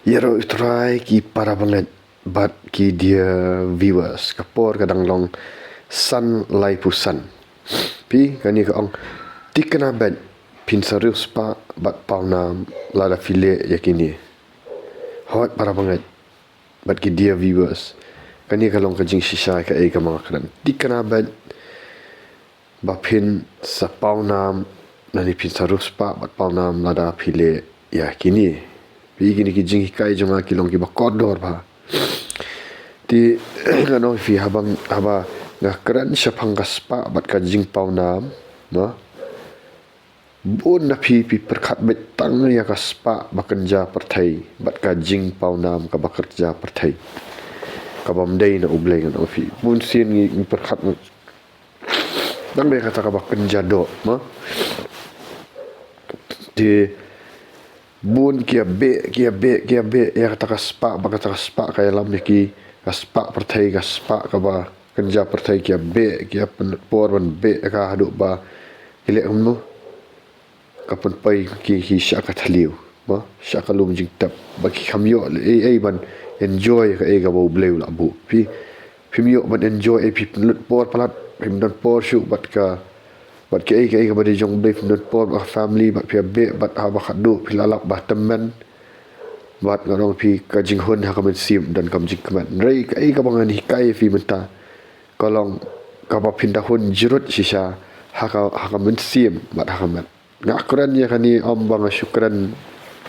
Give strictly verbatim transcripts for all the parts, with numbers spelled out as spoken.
Ïaroh U Trai ki para bangeit bad ki dear viewers, ka por ka dang long san laiphew san. Phi, kane ka ong, thikna beit, phin sa riewspah bad pawnam lada phi leh ïa kine. Hooid para bangeit bad ki dear viewers, kane ka long ka jingshisha kaei kaba nga kren. Thikna beit ba phin sa pawnam, lane phin sa riewspah bad pawnam lada phi leh ïa kine. Phi, kine ki jinghikai jong nga ki long kiba kordor bha. Te ngan ong ïa phi, haba, haba nga kren shaphang ka spah bad ka jingpawnam, mo, bun na phi, phi pyrkhat beit tang ïa ka spah ba kynja pyrthei bad ka jingpawnam kaba kynja pyrthei, kaba ym dei na U Blei, ngan ong ïa phi. Bun sien ngi, ngi pyrkhat tang ïa kata kaba kynja doh, mo. Te bun ki ïa beh, ki ïa beh, ki ïa beh ïa kata ka spah, ba kata ka spah ka ïalam ïa ki, ka spah pyrthei, ka spah kaba kynja pyrthei, ki ïa beh, ki ïa pynlut por ban beh ïa ka haduh ba ki leh kumno, ka pynpoi ki, ki sha ka thliew, mo, sha ka lum jingtep, ba ki kham ïoh ei ei ban enjoy kaei kaba U Blei u la buh. Phi, phim ïoh ban enjoy ei, phi pynlut por palat, phim don por shuh bad ka, bad kaei kaei kaba dei jong U Blei, phim don por bad ka family, bad phi ïa beh, bad haba khatduh phi la lap ba tymmen. Bad ngan ong ïa phi, ka jinghun ha ka mynsiem donkam jingkmen. Hynrei kaei kaba ngan hikai ïa phi mynta ka long kaba phin da hun jrut shisha ha ka, ha ka mynsiem bad ha ka met. Nga kren ïa kane ym ba nga shu kren,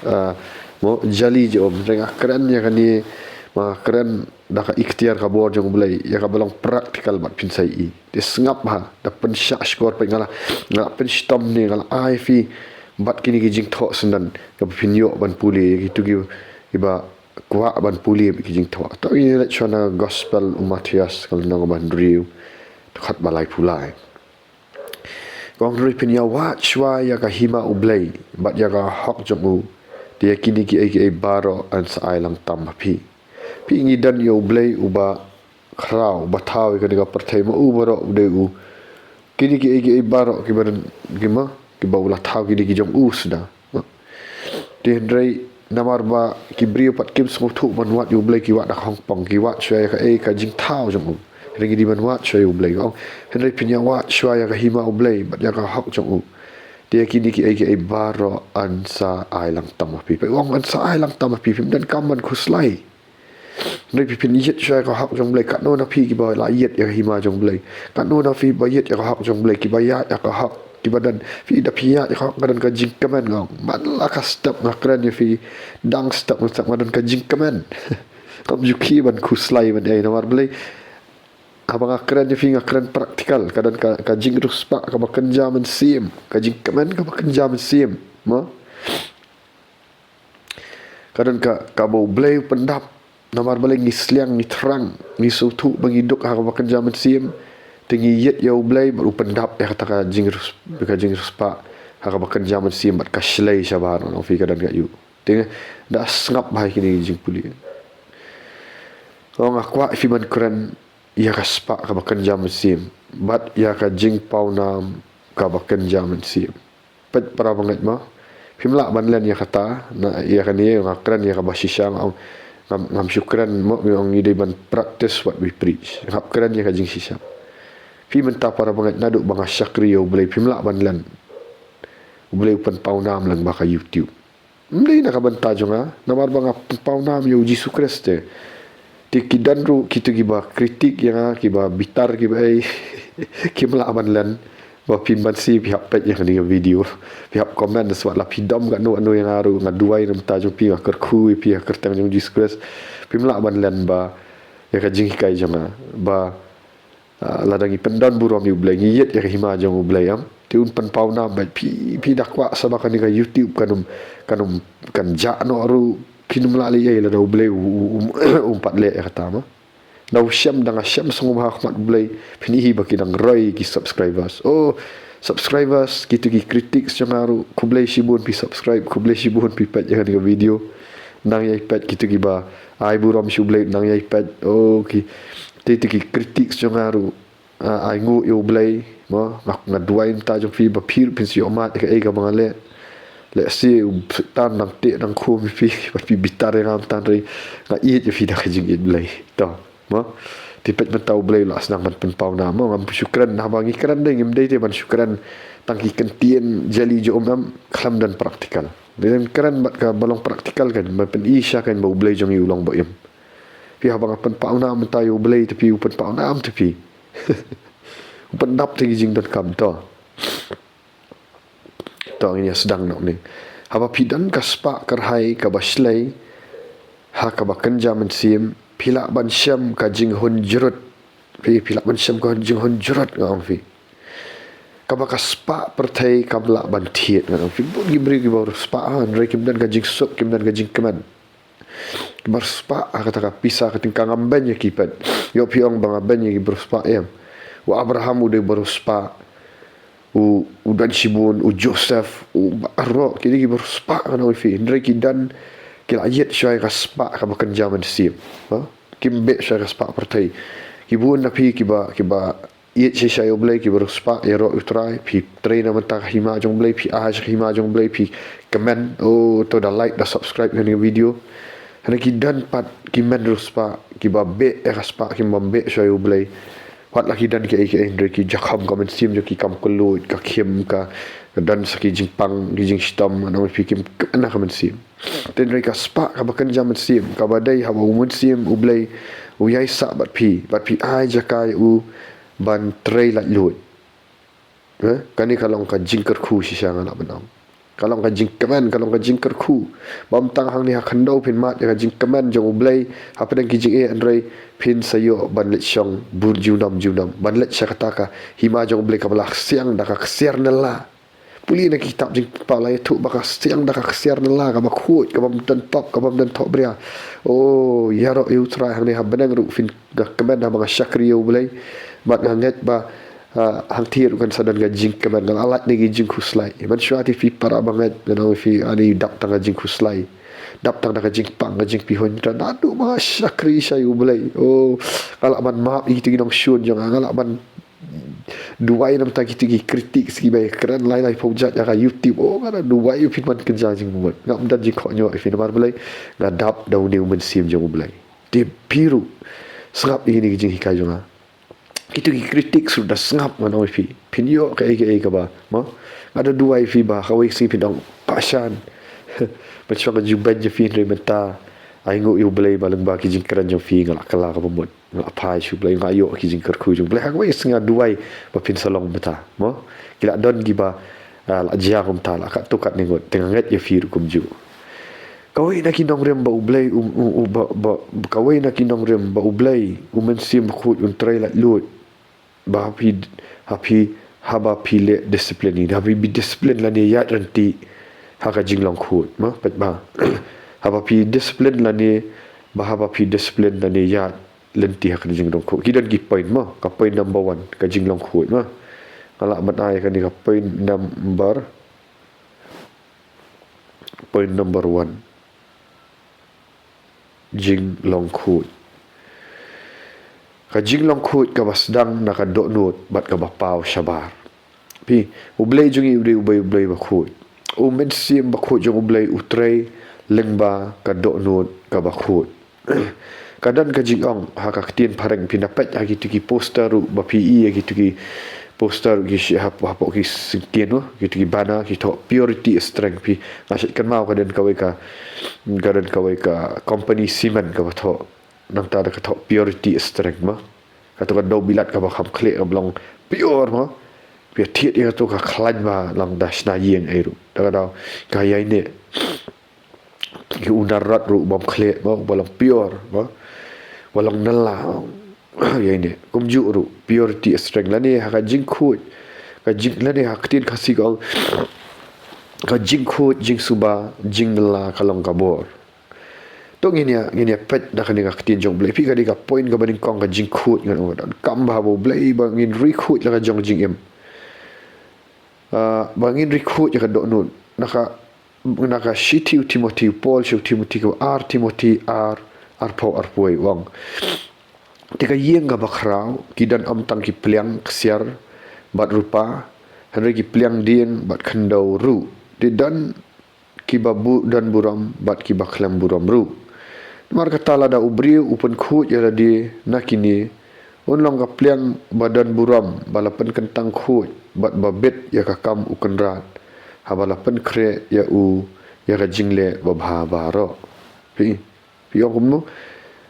ah, mo, jali jong, ym, nga kren ïa kane, nga kren da ka iktiar ka bor jong U Blei, ïa kaba long practical bad phin sa ïohi. Te sngap bha, da pynshah shkor pat nga la, nga la pynshitom ne, nga la ai ïa phi bad kine ki jingthoh syndon kaba phin ïoh ban pule, ïa kitu ki, kiba kwah ban pule bad ki jingthoh. To ngin leit shuwa na gospel u Mathaios, ka lynnong ba hynriew, dkhot ba laiphew lai. Ka ong, hynrei phin ïa wad shuwa ïa ka hima U Blei bad ïa ka hok jong u, te ïa kine kiei kiei baroh yn sa ai lang tam ha phi. Phi, ngi don ïa U Blei uba khraw, uba thaw ïa kane ka pyrthei, ma u baroh u dei u. Kine kiei kiei baroh kiba don, ki ma, kiba u la thaw, kine ki jong u suda. Te hynrei namar ba ki briew pat kim sngewthuh ban wad ïa U Blei, ki wad da ka hongpong, ki wad shuwa ïa kaei, ka jingthaw jong u. Hynrei ngi dei ban wad shuwa ïa U Blei. Ka ong, hynrei phin ïa wad shuwa ïa ka hima U Blei bad ïa ka hok jong u, te ïa kine kiei kiei baroh yn sa ai lang tam ha phi. Phi, ong yn sa ai lang tam ha phi, phim donkam ban khuslai. Hynrei phi, phin ïit shuwa ïa ka hok jong U Blei. Katno na phi kiba la ïit ïa ka hima jong U Blei? Katno na phi ba ïit ïa ka hok jong U Blei, kiba ïaid ïa ka hok, kiba don? Phi, da phi ïaid ïa ka hok, nga don ka jingkmen, nga ong. Man la ka step nga kren ïa phi, dang step nga step nga don ka jingkmen. Kam ju khie ban khuslai ban ei, namar balei? Haba nga kren ïa phi, nga kren practical, ka don ka, ka jingriewspah kaba kynja mynsiem, ka jingkmen kaba kynja mynsiem, mo? Ka don ka, kaba U Blei u pyndap. Namar balei? Ngi sliang, ngi thrang, ngi sngewthuh ba ngi duk ha kaba kynja mynsiem. Te ngi ïit ïa U Blei bad u pyndap ïa kata ka jingriewspah, ka jingriewspah ha kaba kynja mynsiem bad ka shlei shabar, ngan ong ïa phi, ka don ka ïuh. Te da sngap bha ïa kine ki jingpule. Nga kwah ïa phi ban kren ïa ka spah kaba kynja mynsiem bad ïa ka jingpawnam kaba kynja mynsiem. Peit para bangeit, mo, phim lah ban len ïa kata, na, ïa kane nga kren ïa kaba shisha, nga ong, ngam, ngam shu kren, mo, nga ong ngi dei ban practice what we preach. Nga hap kren ïa ka jingshisha. Phi, mynta para bangeit, naduh ba nga shakri ïa U Blei, phim lah ban len. U Blei u pynpawnam lyngba ka YouTube. Ym dei na ka bynta jong nga, namar ba nga pynpawnam ïa U Jisu Khrist te. Te ki don ruh kitu kiba kritik ïa nga, kiba bitar, kiba ei, kim lah ban len. Ba phim banse phi hap peit ïa kane ka video, phi hap comment, sa wat la phi dom katno katno ïa nga ruh, nga duwai na ka bynta jong phi, nga kyrkhu ïa phi ha ka kyrteng jong U Jisu Khrist. Phim lah ban len ba ïa ka jinghikai jong nga ba Ah, lada ngi pyndon burom ïa U Blei, ngi ïit ïa ka hima jong U Blei, em, te un pynpawnam beit. Phi, phi da kwah sa ba kane ka YouTube kan ym, kan ym, kan jah noh ruh, phin ym lah leh ei lada U Blei u, u, um, um pat leh ïa kata, mo. Da u shem, da nga shem sngewbha ha khmat U Blei, phin i hi ba ki dang roi ki subscribers. Oh, subscribers, kitu ki critics jong nga ruh, khublei shibun phi subscribe, khublei shibun phi peit ïa kane ka video. Nang ïai peit, kitu kiba ai burom sha U Blei, nang ïai peit. Oh, ki, te, te ki critics jong nga ruh, ah, ai nguh ïa U Blei, mo, nga, nga duwai na ka bynta jong phi ba phi ruh phin sa ïohmad ïa kaei kaba nga leh. Lehse u Soitan dang teh dang khum ïa phi, bad phi bitar ïa nga mynta hynrei nga ïeit ïa phi da ka jingïeit Blei. To, mo. Te peit mynta U Blei u la sdang ban pynpaw nam, mo, ngam shu kren, haba ngi kren dei ngim dei te ban shu kren tang ki kyntien jali jong um, em, khlem don practical. Dei ban kren bad kaba long practical kan, ban pyni shisha kan ba U Blei jong ngi u long ba im. Phi, haba nga pynpaw nam mynta ïa U Blei te phi, u pynpaw nam te phi. U pyndap te ki jingdonkam, to. To ngin ïa sdang noh ni. Haba phi don ka spah kyrhai kaba shlei ha kaba kynja mynsiem, phi lah ban shem ka jinghun jrut. Phi, phi lah ban shem ka jinghun jrut, nga ong phi. Kaba ka spah pyrthei kam lah ban thied, nga ong phi. Bun ki briew kiba riewspah, ha, hynrei kim don ka jingsuk, kim don ka jingkmen. Ki riewspah ha kata ka pisa, ka tyngka, ngam beiñ ïa ki pat. Ïoh phi ong ba nga beiñ ïa ki riewspah, em. U Abraham u dei u riewspah. U, u don shibun, u Joseph, u baroh, ki dei ki riewspah, ngan ong ïa phi. Hynrei ki don, ki la ïeit shuwa ïa ka spah kaba kynja mynsiem. Ha? Kim beh shuwa ïa ka spah pyrthei. Ki bun na phi kiba, kiba ïeit shisha ïa U Blei, kiba riewspah ïaroh ïa U Trai, phi trei na bynta ka hima jong U Blei, phi ai sha ka hima jong U Blei, phi kmen, oh, to da like, da subscribe ïa kane ka video. Hynrei ki don pat ki men riewspah, kiba beh ïa ka spah, kim bym beh shuwa ïa U Blei. Wat la ki don kiei kiei hynrei ki jakham ka mynsiem jong ki, kam kylluid, ka khim, ka, ka don sa ki jingpang, ki jingshitom, ngan ong ïa phi, kim kmen ha ka mynsiem. Te hynrei ka spah kaba kynja mynsiem, kaba dei haba u Mynsiem U Blei u ïaisah bad phi, bad phi ai jaka ïa u ban trei laitluid. Eh, kane ka long ka jingkyrkhu shisha, nga lah ban ong. Ka long ka jingkmen, ka long ka jingkyrkhu. Bym tang hangne ha khyndew phin mad ïa ka jingkmen jong U Blei hapdeng ki jingeh, hynrei phin sa ïoh ban leit shong bun junom junom, ban leit sha kata ka hima jong U Blei kaba la ksiang da ka ksiar nylla. Pule na ki kitab Jingpynpaw, la ïathuh ba ka ksiang da ka ksiar nylla, kaba khuid, kabym don pop, kabym don thohbria. Oh, ïaroh ïa U Trai hangne ha bneng ruh phin, nga kmen haba nga shakri ïa U Blei. Bad nga ngeit ba, ah, hangtei ruh kan sa don ka jingkmen, nga la lait na ki jingkhuslai. Mynshuwa te phi para bangeit, ngan ong ïa phi, ani dap tang ka jingkhuslai. Dap tang da ka jingpang, ka jingpyrshah, naduh ba nga shakri sha U Blei. Oh, nga lah ban map ïa kito ki nongshun jong nga, nga lah ban duwai na bynta kito ki critics kiba kren lai lai phew jait ha ka YouTube. Oh, nga da duwai ïa phi, phin kynja jingmut. Ngam don jingkohnguh ïa phi namar balei? Nga dap da une u Mynsiem jong U Blei. Te phi ruh sngap ïa kine ki jinghikai jong nga. Kito ki critics ruh da sngap, ngan ong ïa phi. Phin ïoh kaei kaei kaba, mo? Nga da duwai ïa phi ba kawei ka sngi phin ong, Pashan, mynshuwa nga ju beiñ ïa phi hynrei mynta, ainguh ïa U Blei ba lyngba ki jingkren jong phi nga la kylla kaba mut. Nga la phai sha U Blei, nga ïoh ki jingkyrkhu jong U Blei. Ha kawei ka sngi nga duwai ba phin sa long mynta, mo? Ki la don kiba, ah, la jia kumta, la katto katne ngut, te nga ngeit ïa phi ruh kumjuh. Kawei na ki nongrim ba U Blei, u, u, u, ba, ba, kawei na ki nongrim ba U Blei, u Mynsiem Bakhuid un trei laitluid. Ba ha phi, ha phi, haba phi leh discipline, ha phi discipline lane ïaid ryntih ha ka jinglong khuid, mo, peit ba. Haba phi discipline lane, ba haba phi discipline lane ïaid lynti ha ka jinglong khuid. Ki don ki point, mo, ka point number one, ka jinglong khuid, mo. Nga lah ban ai kane ka point number, point number one. Jinglong khuid. Ka jinglong khuid kaba sdang na ka dohnud bad kaba paw shabar. Phi, U Blei jong ngi u dei U Blei, U Blei bakhuid. U Mynsiem Bakhuid jong U Blei u trei lyngba ka dohnud kaba khuid. Ka don ka jingong ha ka ktien phareng, phin da peit ha kito ki poster ruh ba phi i, ha kito ki poster ruh ki shi-, hapoh, hapoh ki syngkien ruh, kito ki banner ki thoh purity is strength. Phi, nga shait kynmaw ka don kawei ka, ka don kawei ka company cement kaba thoh, nangta da ka thoh purity is strength, mo. Kato ka dewbilat kaba kham khleh kaba long pure, mo. Phi thied ïa kato ka khlaiñ ba long da shna ïing ei ruh. Da ka daw ka ïaineh. Ki unar rot ruh bym khleh, mo, ba long pure, mo. Ba long nylla, mo. Ïaineh. Kumjuh ruh, purity is strength. Lane ha ka jingkhuid. Ka jing, lane ha ka ktien Khasi ka ong, ka jingkhuid, jingsuba, jingnylla ka long ka bor. To ngin ïa, ngin ïa peit da kane ka ktien jong U Blei. Phi, ka dei ka point kaba nyngkong, ka jingkhuid, ngan ong, donkam ba ha U Blei ba ngin ri khuid la ka jong jingim. Ah, ba ngin ri khuid ïa ka dohnud. Na ka, na ka shithi u Timothi, u Paul sha u Timothi, ka ar Timothi ar, arphew arphew wei u ong. Te ka ïing kaba khraw, ki don ym tang ki pliang ksiar bad rupa, hynrei ki pliang dieng bad khyndew ruh. Te don kiba bu-, don burom bad kiba khlem burom ruh. Namar kata lada u briew u pynkhuid ïa lade na kine, un long ka pliang ba don burom, ba la pynkyntang khuid, bad ba bit ïa ka kam u Kynrad, haba la pynkhreh ïa u ïa ka jingleh babha baroh. Phi, phi ong kumno?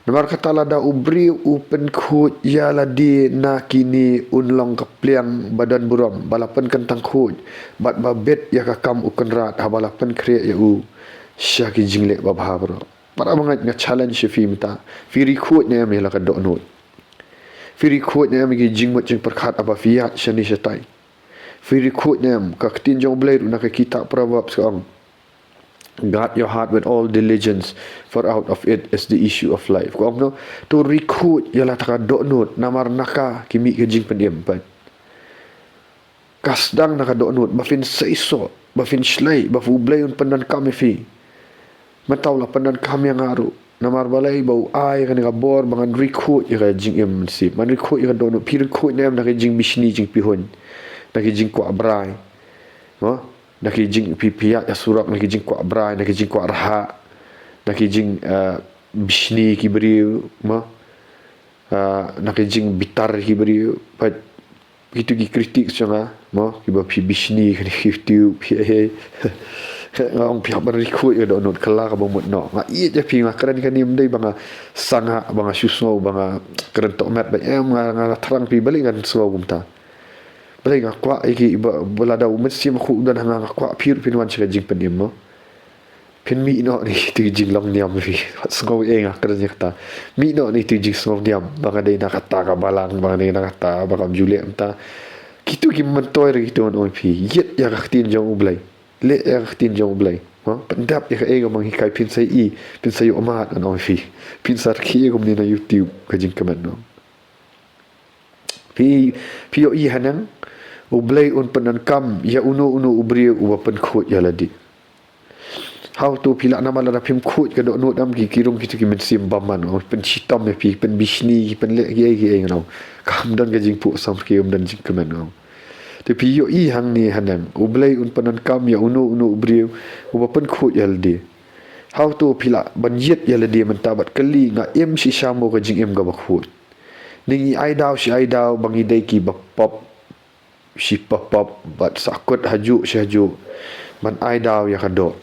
Namar kata lada u briew u pynkhuid ïa lade na kine, un long ka pliang ba don burom, ba la pynkyntang khuid, bad ba bit ïa ka kam u Kynrad, haba la pynkhreh ïa u sha ki jingleh babha baroh. Para bangeit, nga challenge ïa phi mynta. Phi ri khuid ne em ïa la ka dohnud? Phi ri khuid ne em ïa ki jingmut jingpyrkhat haba phi ïaid shane shatai? Phi ri khuid ne em? Ka ktien jong u Blei ruh na ka kitab Proverbs ka ong, "Guard your heart with all diligence, for out of it is the issue of life." Ka ong kumno? To ri khuid ïa la ka dohnud, namar na ka ki mih ka jingpynim, peit. Ka sdang na ka dohnud, ba phin seisoh, ba phin shlei, ba u Blei un pyndonkam ïa phi. Mynta u la pyndonkam ïa nga ruh. Namar balei? Ba u ai kane ka bor ba ngan ri khuid ïa ka jingim mynsiem, ngan ri khuid ïa ka dohnud. Phi ri khuid ne em na ka jingbishni jingpihuiñ, na ka jingkwah brai, mo? Na ka jing, phi, phi ïaid ha surok, na ka jingkwah brai, na ka jingkwah rhah, na ka jing, eh, bishni ki briew, mo? Ah, na ka jingbitar ki briew, peit, kitu ki kritik jong nga, mo, kiba phi bishni kane ka YouTube, phi, eh, nga ong phi hap ban ri khuid ïa ka dohnud, kylla kaba mut noh. Nga ïeit ïa phi, nga kren kane ym dei ba nga sangha, ba nga shu sngew, ba nga kren tohmet, ba em, nga, nga thrang phi, balei ngan sngew kumta? Balei? Nga kwah ïa ki, ba, ba lada u Mynsiem Bakhuid u don ha nga, nga kwah phi ruh phin wan sha ka jingpynim, mo. Phin mih noh na kitu ki jinglong niam phi. Wat sngew ei nga kren ïa kata. Mih noh na kitu ki jingsngew niam ba nga dei na kata ka balang, ba nga dei na kata, ba kam ju leh mynta. Kitu kim myntoi ruh kitu, ngan ong ïa phi. Ïeit ïa ka ktien jong u Blei. Leh ïa ka ktien jong u Blei. Ha? Pyndep ïa kaei kaba nga hikai, phin sa ïohi, phin sa ïohmad, ngan ong ïa phi. Phin sa rkhie kumne na YouTube, ka jingkmen, noh. Phi, phi ïohi haneng, u Blei un pyndonkam ïa uno uno u briew uba pynkhuid ïa lade. Hato phi lah namar lada phim khuid ka dohnud, em, ki, ki rung kitu ki mynsiem bymman, oh, pynshitom ïa phi, pynbishni, pynleh kiei kiei, ngan ong. Kam don ka jingphuh samrkhie, kam don jingkmen, ngan ong. Te phi ïohi hangne haneng, u Blei un pyndonkam ïa uno uno u briew uba pynkhuid ïa lade. Hato phi lah ban ïit ïa lade mynta bad kylli, nga im shisha mo ka jingim kaba khuid? Ne ngi ai daw shi ai daw ba ngi dei kiba pop shi ba pop, bad sahkut hajuh shi hajuh ban ai daw ïa ka doh.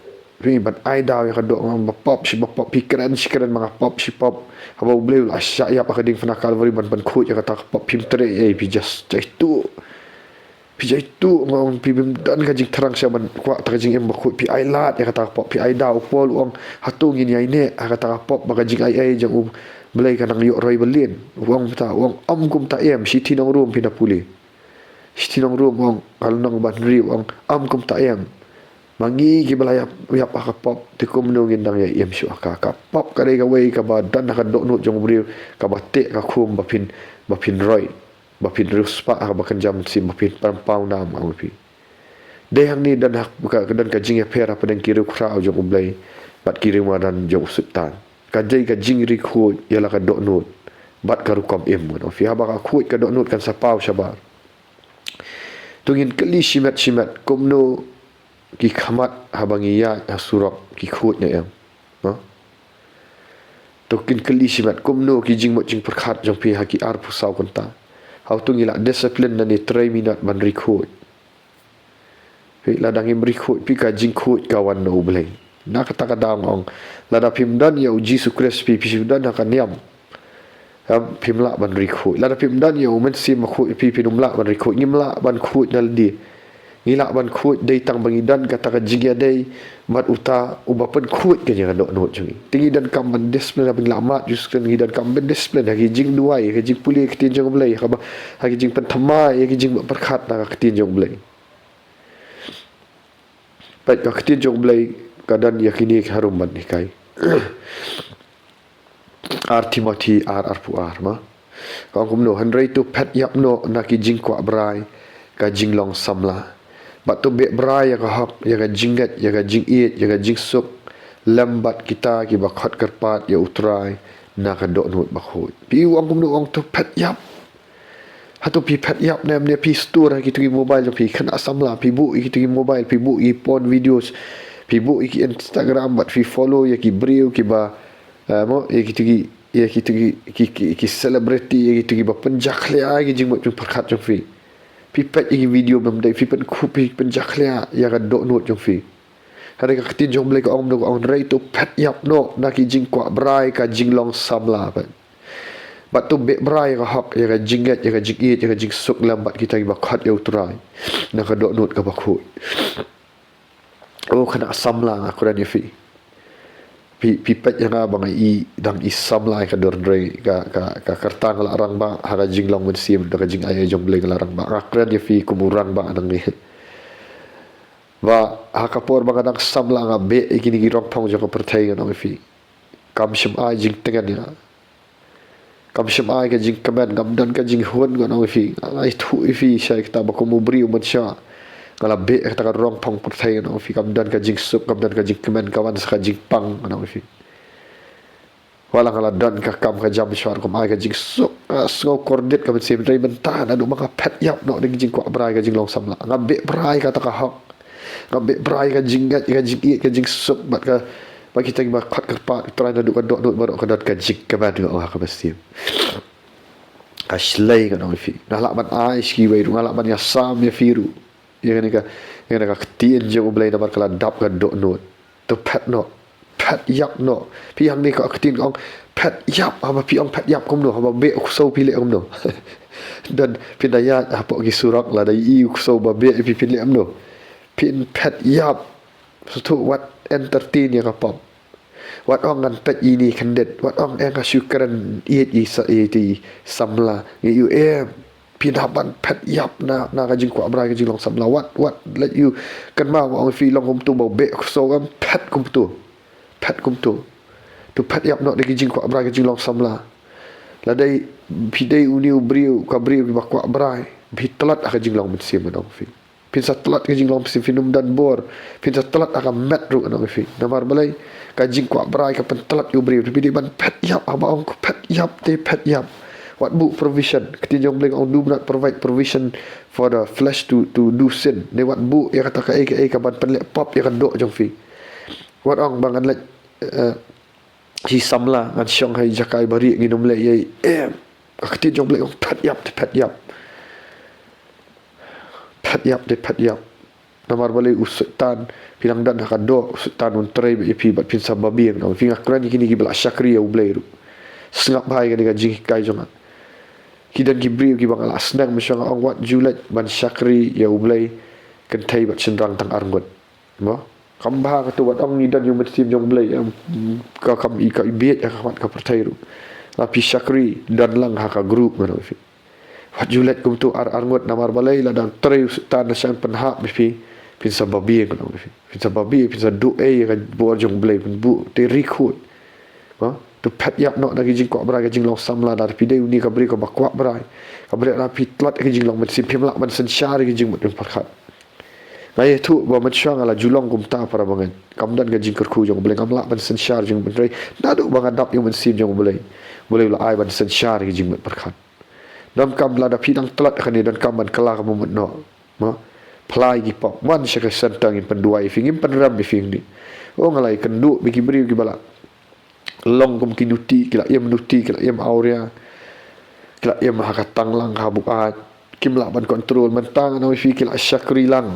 Phi, ban ai daw ïa ka doh, nga ba pop shi ba pop, phi kren shi kren ba nga pop shi pop. Haba u Blei u la shah ïap ha ka diengphna Kalbari ban pynkhuid ïa kata ka pop, phim treh ei, phi just jaituh. Phi jaituh, nga ong, phi bym don ka jingthrang shuh ban kwah ïa ka jingim bakhuid, phi ai lad ïa kata ka pop, phi ai daw. U Paul u ong, hato ngin ïaineh ha kata ka pop ba ka jingaiei jong u Blei ka nang ïoh roi ba lin? U ong kumta, u ong, ym kumta em, shithi nong Rom phin da pule. Shithi nong Rom u ong, ka lynnong ba hynriew u ong, ym kumta em. Ma ngi kiba la ïap, ïap ha ka pop, te kumno ngin dang ïai im shuh ha ka? Ka pop ka dei kawei kaba don ha ka dohnud jong u briew, kaba teh ka khum ba phin, ba phin roi, ba phin riewspah ha kaba kynja mynsiem, ba phin pynpaw nam, nga ong ïa phi. Dei hangne don ha ka, don ka jingïapher hapdeng ki riewkhraw jong u Blei bad ki riewmadan jong u Soitan. Ka dei ka jingri khuid ïa la ka dohnud bad ka rukom im, ngan ong ïa phi. Haba ka khuid ka dohnud kan sa paw shabar. To ngin kylli shimet shimet, kumno ki khmat haba ngi ïaid ha surok, ki khuid ne em? Ha? To ngin kylli shimet, kumno ki jingmut jingpyrkhat jong phi ha ki arphew saw kynta? Hato ngi lah discipline nangne trei minot ban ri khuid? Phi, lada ngim ri khuid, phi, ka jingkhuid ka wan na u Blei. Na kata ka daw nga ong, lada phim don ïa u Jisu Khrist, phi, phi shu don ha ka niam, em, phim lah ban ri khuid. Lada phim don ïa u Mynsiem Bakhuid, phi, phin ym lah ban ri khuid. Ngim lah ban khuid na lade. Ngi lah ban khuid dei tang ba ngi don kata ka jingïadei bad uta uba pynkhuid ka jingdohnud jong ngi. Te ngi donkam ban discipline, haba ngi la mad Jisu Khrist, ngi donkam ban discipline ha ki jingduwai, ha ki jingpule ka ktien jong u Blei, ha kaba, ha ki jingpynthymmai, ha ki jingpyrkhat na ka ktien jong u Blei. Peit, ka ktien jong u Blei ka don ïa kine ki harum ban hikai. Ar Timothi ar, arphew ar, ma. Ka ong kumno? Hynrei to phet ïap noh na ki jingkwah brai, ka jinglong samla. Bad to beh brai ïa ka hok, ïa ka jingngeit, ïa ka jingïeit, ïa ka jingsuk lem bad kita kiba khot kyrpad ïa u Trai na ka dohnud bakhuid. Phi, u ong kumno? U ong to phet ïap. Hato phi phet ïap ne em? Ne phi stur ha kitu ki mobile jong phi, khynnah samla, phi buh ïa kitu ki mobile, phi buh ïa ki porn videos, Phi buh ïa ki Instagram bad phi follow ïa ki briew kiba, eh, mo, ïa kito ki, ïa kito ki, ki, ki, ki celebrity, ïa kito kiba pynjakhlia ïa ki jingmut jingpyrkhat jong phi. Phi peit ïa ki video bym dei, phi pynkhuid, phi pynjakhlia ïa ka dohnud jong phi. Hynrei ka ktien jong U Blei ka ong kumno, ka ong, hynrei to phet ïap noh na ki jingkwah brai ka jinglong samla, peit. Bad to beh brai ïa ka hok, ïa ka jingngeit, ïa ka jingïeit, ïa ka jingsuk lem bad kita kiba khot ïa U Trai na ka dohnud kaba khuid. O khynnah samla, nga kren ïa phi. Phi, phi peit ïa nga ba nga i, dang i samla ïa ka dur, hynrei ka, ka, ka kyrteng nga la rangbah ha ka jinglong mynsiem, da ka jingaiei jong U Blei nga la rangbah. Nga kren ïa phi kum u rangbah nangne. Ba ha ka por ba nga dang samla nga beh ïa kine ki rongphong jong ka pyrthei, ngan ong ïa phi. Kam shym ai jingtngen ïa nga. Kam shym ai ka jingkmen, kam don ka jinghun, ngan ong ïa phi. Nga ïathuh ïa phi shai kata ba kum u briew mynshuwa nga la beh ïa kata ka rongphong pyrthei, ngan ong ïa phi. Kam don ka jingsuk, kam don ka jingkmen, ka wan sa ka jingpang, ngan ong ïa phi. Wat la nga la don ka kam ka jam shuwa ruh kam ai ka jingsuk. Nga sngew kordit ka mynsiem, hynrei mynta naduh ba nga phet ïap noh na ki jingkwah brai ka jinglong samla, nga beh brai kata ka hok. Nga beh brai ka jingngeit, ka jingïeit, ka jingsuk bad ka, bad kita kiba khot kyrpad U Trai naduh ka dohnud baroh, ka don ka jingkmen, nga ong ha ka mynsiem. Ka shlei, ngan ong ïa phi. Nga lah ban ai sha kiwei ruh, nga lah ban ïasam ïa phi ruh. Ïa kane ka, ïa kane ka ktien jong U Blei namar ka la dap ka dohnud. To phet noh. Phet ïap noh. Phi, hangne ka ktien ka ong phet ïap, haba phi ong phet ïap kumno, haba beh u ksew phi leh kumno? Don, phin da ïaid hapoh ki surok, lada i u ksew ba beh ïa phi, phin leh kumno? Phin phet ïap. Sngewthuh, wat entertain ïa ka pop. Wat ong ngan peit ïa ine i khyndiat. Wat ong, eh, nga shu kren ïeit ïa i sa, ïeit ïa i samla. Ngi ïoh, eh, phin hap ban phet ïap na, na ka jingkwah brai ka jinglong samla. Wat, wat leit ïoh. Kynmaw, nga ong ïa phi, long kumto ba u beh u ksew, em, phet kumto. Phet kumto. To phet ïap noh na ki jingkwah brai ka jinglong samla. Lada phi dei une u briew, ka briew kiba kwah brai, phi tlot ha ka jinglong mynsiem, ngan ong ïa phi. Phin sa tlot ha ka jinglong mynsiem, phin ym don bor. Phin sa tlot ha ka met ruh, ngan ong ïa phi. Namar balei? Ka jingkwah brai ka pyntlot ïa u briew. Phi dei ban phet ïap, haba ong ko phet ïap te phet ïap. Wat buh provision. Ka ktien jong U Blei ka ong, do not provide provision for the flesh to, to do sin. Ne wat buh ïa kata kaei kaei kaban pynleh pop ïa ka doh jong phi. Wat ong ba ngan leit, eh, shi samla, ngan shong ha i jaka iba rieh, ngin ym leh ei ei. Em. Ka ktien jong U Blei ka ong phet ïap te phet ïap. Phet ïap te phet ïap. Namar balei? U Soitan, phi dang don ha ka doh, u Soitan un trei bad ïa phi bad phin sa babieng. Namar phi, nga kren ïa kine kiba la shakri ïa U Blei ruh. Sngap bha ïa kane ka jinghikai jong nga. Ki don ki briew kiba nga la sneng mynshuwa, nga ong wat ju leit ban shakri ïa U Blei kynthei bad shynrang tang arngut. Mo? Kam bha kato, wat ong ngi don ïa u Mynsiem jong U Blei, em, ka kam i, ka i bieit ha khmat ka pyrthei ruh. La phi shakri, don lang ha ka group, ngan ong ïa phi. Wat ju leit kumto ar, arngut, namar balei? Lada trei u Soitan na shang pynhap ïa phi, phin sa babieng, ngan ong ïa phi. Phin sa babieng, phin sa duh ei ïa ka bor jong U Blei, phin buh te ri khuid. Ha? To phet ïap noh na ki jingkwah brai, ka jinglong samla. Lada phi dei une ka briew kaba kwah brai, ka briew, lada phi tlot ka jinglong mynsiem, phim lah ban synshar ïa ka jingmut jingpyrkhat. Nga ïathuh ba mynshuwa nga la ju long kumta, para bangeit. Kam don ka jingkyrkhu jong U Blei, ngam lah ban synshar jingmut, hynrei naduh ba nga dap ïa u Mynsiem jong U Blei, U Blei u la ai ban synshar ïa ka jingmut pyrkhat. Donkam, lada phi dang tlot kane, donkam ban kylla ka bamut noh. Mo? Phla ïa ki pop, wan sha ka center, ngin pynduwai ïa phi, ngin pynrem ïa phi hangne. O, nga la ïakynduh bad ki briew kiba la long kum ki nuti, ki la im nuti, ki la im awria, ki la im ha ka tanglang, ha buaid. Kim lah ban control. Mynta ngan ong ïa phi, ki la shakri lang.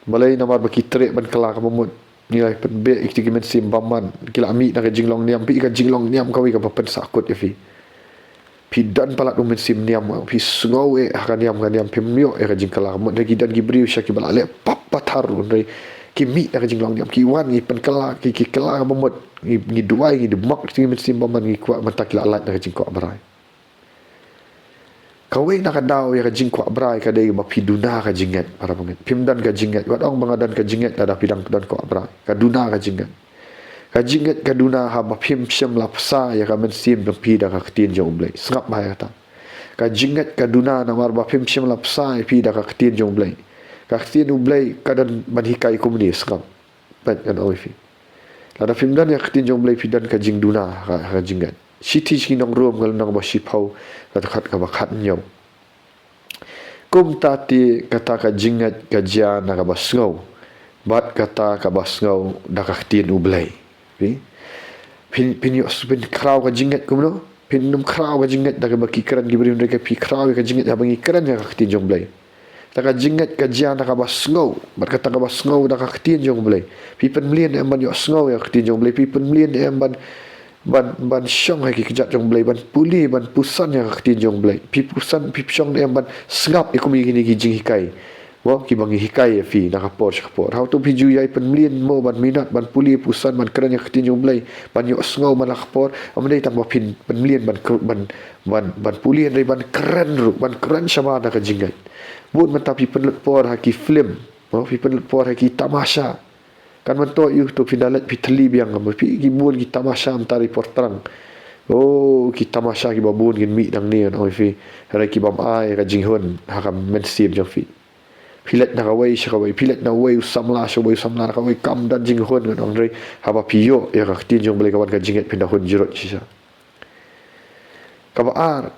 Balei? Namar ba ki treh ban kylla ka bamut. Ngi la pynbeh ïa kito ki mynsiem bymman. Ki la mih na ka jinglong niam. Phi, ka jinglong niam kawei kaba pynsakut ïa phi. Phi don palat u mynsiem niam, phi sngew eh ha ka niam, ka niam, phim ïoh eh ha ka jingkylla ka bamut. Hynrei ki don ki briew sha kiba la leh pop pathar ruh, hynrei ki mih na ka jinglong niam, ki wan, ngi pynkylla, ki, ki kylla ka bamut, ngi, ngi duwai, ngi dmok ïa ki mynsiem bymman, ngi kwah, mynta ki la lait na ka jingkwah brai. Kawei na ka daw ïa ka jingkwah brai ka dei ba phi duna ka jingngeit, para bangeit. Phim don ka jingngeit. Wat ong ba nga don ka jingngeit lada phi dang don kwah brai. Ka duna ka jingngeit. Ka jingngeit ka duna haba phim shym la bsa ïa ka mynsiem jong phi da ka ktien jong U Blei. Sngap bha ïa kata. Ka jingngeit ka duna namar ba phim shym la bsa ïa phi da ka ktien jong U Blei. Ka ktien U Blei ka don ban hikai kumne, sngap. Peit, ngan ong ïa phi. Lada phim don ïa ka ktien jong U Blei, phi don ka jingduna ha, ha ka jingngeit. Shithi sha ki nong Rom, ka lynnong ba shiphew, ka dkhot kaba khathynñiew. Kumta te kata ka jingngeit ka jia na kaba sngew. Bad kata kaba sngew da ka ktien U Blei. Phi? Phin, phin ïoh, phin khraw ka jingngeit kumno? Phin ym khraw ka jingngeit da kaba ki kren ki briew, hynrei ka phi khraw ïa ka jingngeit haba ngi kren ïa ka ktien jong U Blei. Da ka jingngeit ka jia na kaba sngew, bad kata kaba sngew da ka ktien jong U Blei. Phi pynmlien em ban ïohsngew ïa ka ktien jong U Blei, phi pynmlien em ban, ban, ban shong ha ki kjat jong U Blei, ban pule, ban puson ïa ka ktien jong U Blei. Phi puson, phi shong em ban sngap ïa kum ïa kine ki jinghikai. Mo, kiba ngi hikai ïa phi na ka por sha ka por. Hato phi ju ïai pynmlien mo ban minot, ban pule, puson, ban kren ïa ka ktien jong U Blei, ban ïohsngew man la ka por? Ym dei tang ba phin pynmlien ban kr-, ban, ban, ban pule, hynrei ban kren ruh, ban kren shabar da ka jingngeit. Bun mynta phi pynlut por ha ki film, mo, phi pynlut por ha ki tamasha. Kan mynta ïoh to phin da leit phi thylli biang, mo, phi, ki bun ki tamasha mynta ri por thrang. Oh, ki tamasha kiba bun ngin mih nangne, ngan ong ïa phi. Hynrei ki bym ai ka jinghun ha ka mynsiem jong phi. Phi leit na kawei sha kawei, phi leit na uwei u samla sha uwei u samla, na kawei kam don jinghun, ngan ong, hynrei haba phi ïoh ïa ka ktien jong U Blei ka wan ka jingngeit, phin da hun jrut shisha. Kaba ar,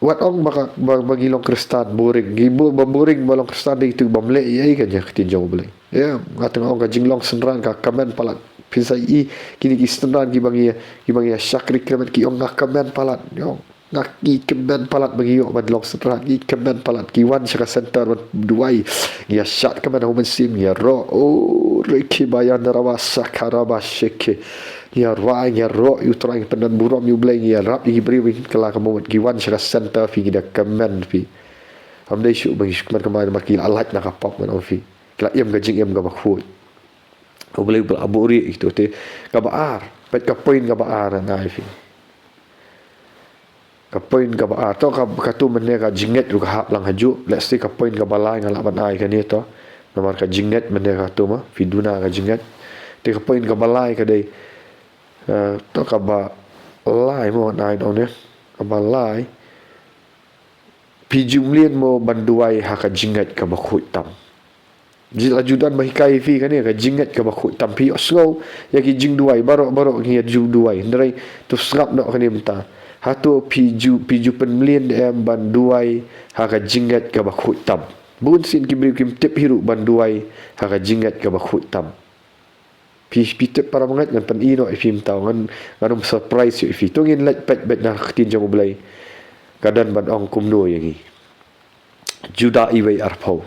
wat ong ba ka, ba, ba ngi long Khristan boring, ngi bo-, ba boring ba long Khristan dei tu bym leh ei ei ka jingktien jong U Blei. Ïa, nga tang ong ka jinglong synran ka kmen palat. Phin sa ïohi kine ki synran kiba ngi, kiba ngi ïa shakri kmen, ki ong nga kmen palat. Ïa, nga, ki kmen palat ba ngi ïoh ban long synran, ki kmen palat, ki wan sha ka center ban duwai. Ngi ïa shad kmen ha u Mynsiem, ngi ïaroh. Oh, reki bayan raba saka raba sheke. Ngi ïa rwai, ngi ïaroh ïa U Trai, ngi pyndon burom ïa U Blei, ngi ïarap ïa ki briew, ngi kylla ka mut ki wan sha ka center phi, ngi da kmen phi. Ym dei shuh ba ngi shu kmen kumne namar ki la lait na ka pop, ngan ong phi. Ki la im ka jingim kaba khuid. U Blei u la buhrieh ïa kito te. Kaba ar, peit ka point kaba ar ngan ai phi. Ka point kaba ar, to ka, kato mynne ka jingngeit ruh ka hap lang hajuh. Let's say ka point kaba lai nga lah ban ai kane to. Namar ka jingngeit mynne kato ma, phi duna ka jingngeit. Te ka point kaba lai ka dei, eh, to kaba lai mo ngan ai ong ne. Kaba lai. Phi ju mlien mo ban duwai ha ka jingngeit kaba khuid tam. Ju la ju don ba hikai ïa phi kane ka jingngeit kaba khuid tam, phi ïohsngew ïa ki jingduwai baroh baroh, ngi ïa ju duwai. Hynrei to sngap noh kane mynta. Hato phi ju, phi ju pynmlien em ban duwai ha ka jingngeit kaba khuid tam? Bun sien ki briew kim tip hi ruh ban duwai ha ka jingngeit kaba khuid tam. Phi, phi tip para bangeit, ngan pyni noh ïa phi mynta, ngan, ngan ym surprise ïa phi. To ngin leit peit beit na ka ktien jong U Blei. Ka don ban ong kumno ïa ngi. Juda iwei arphew.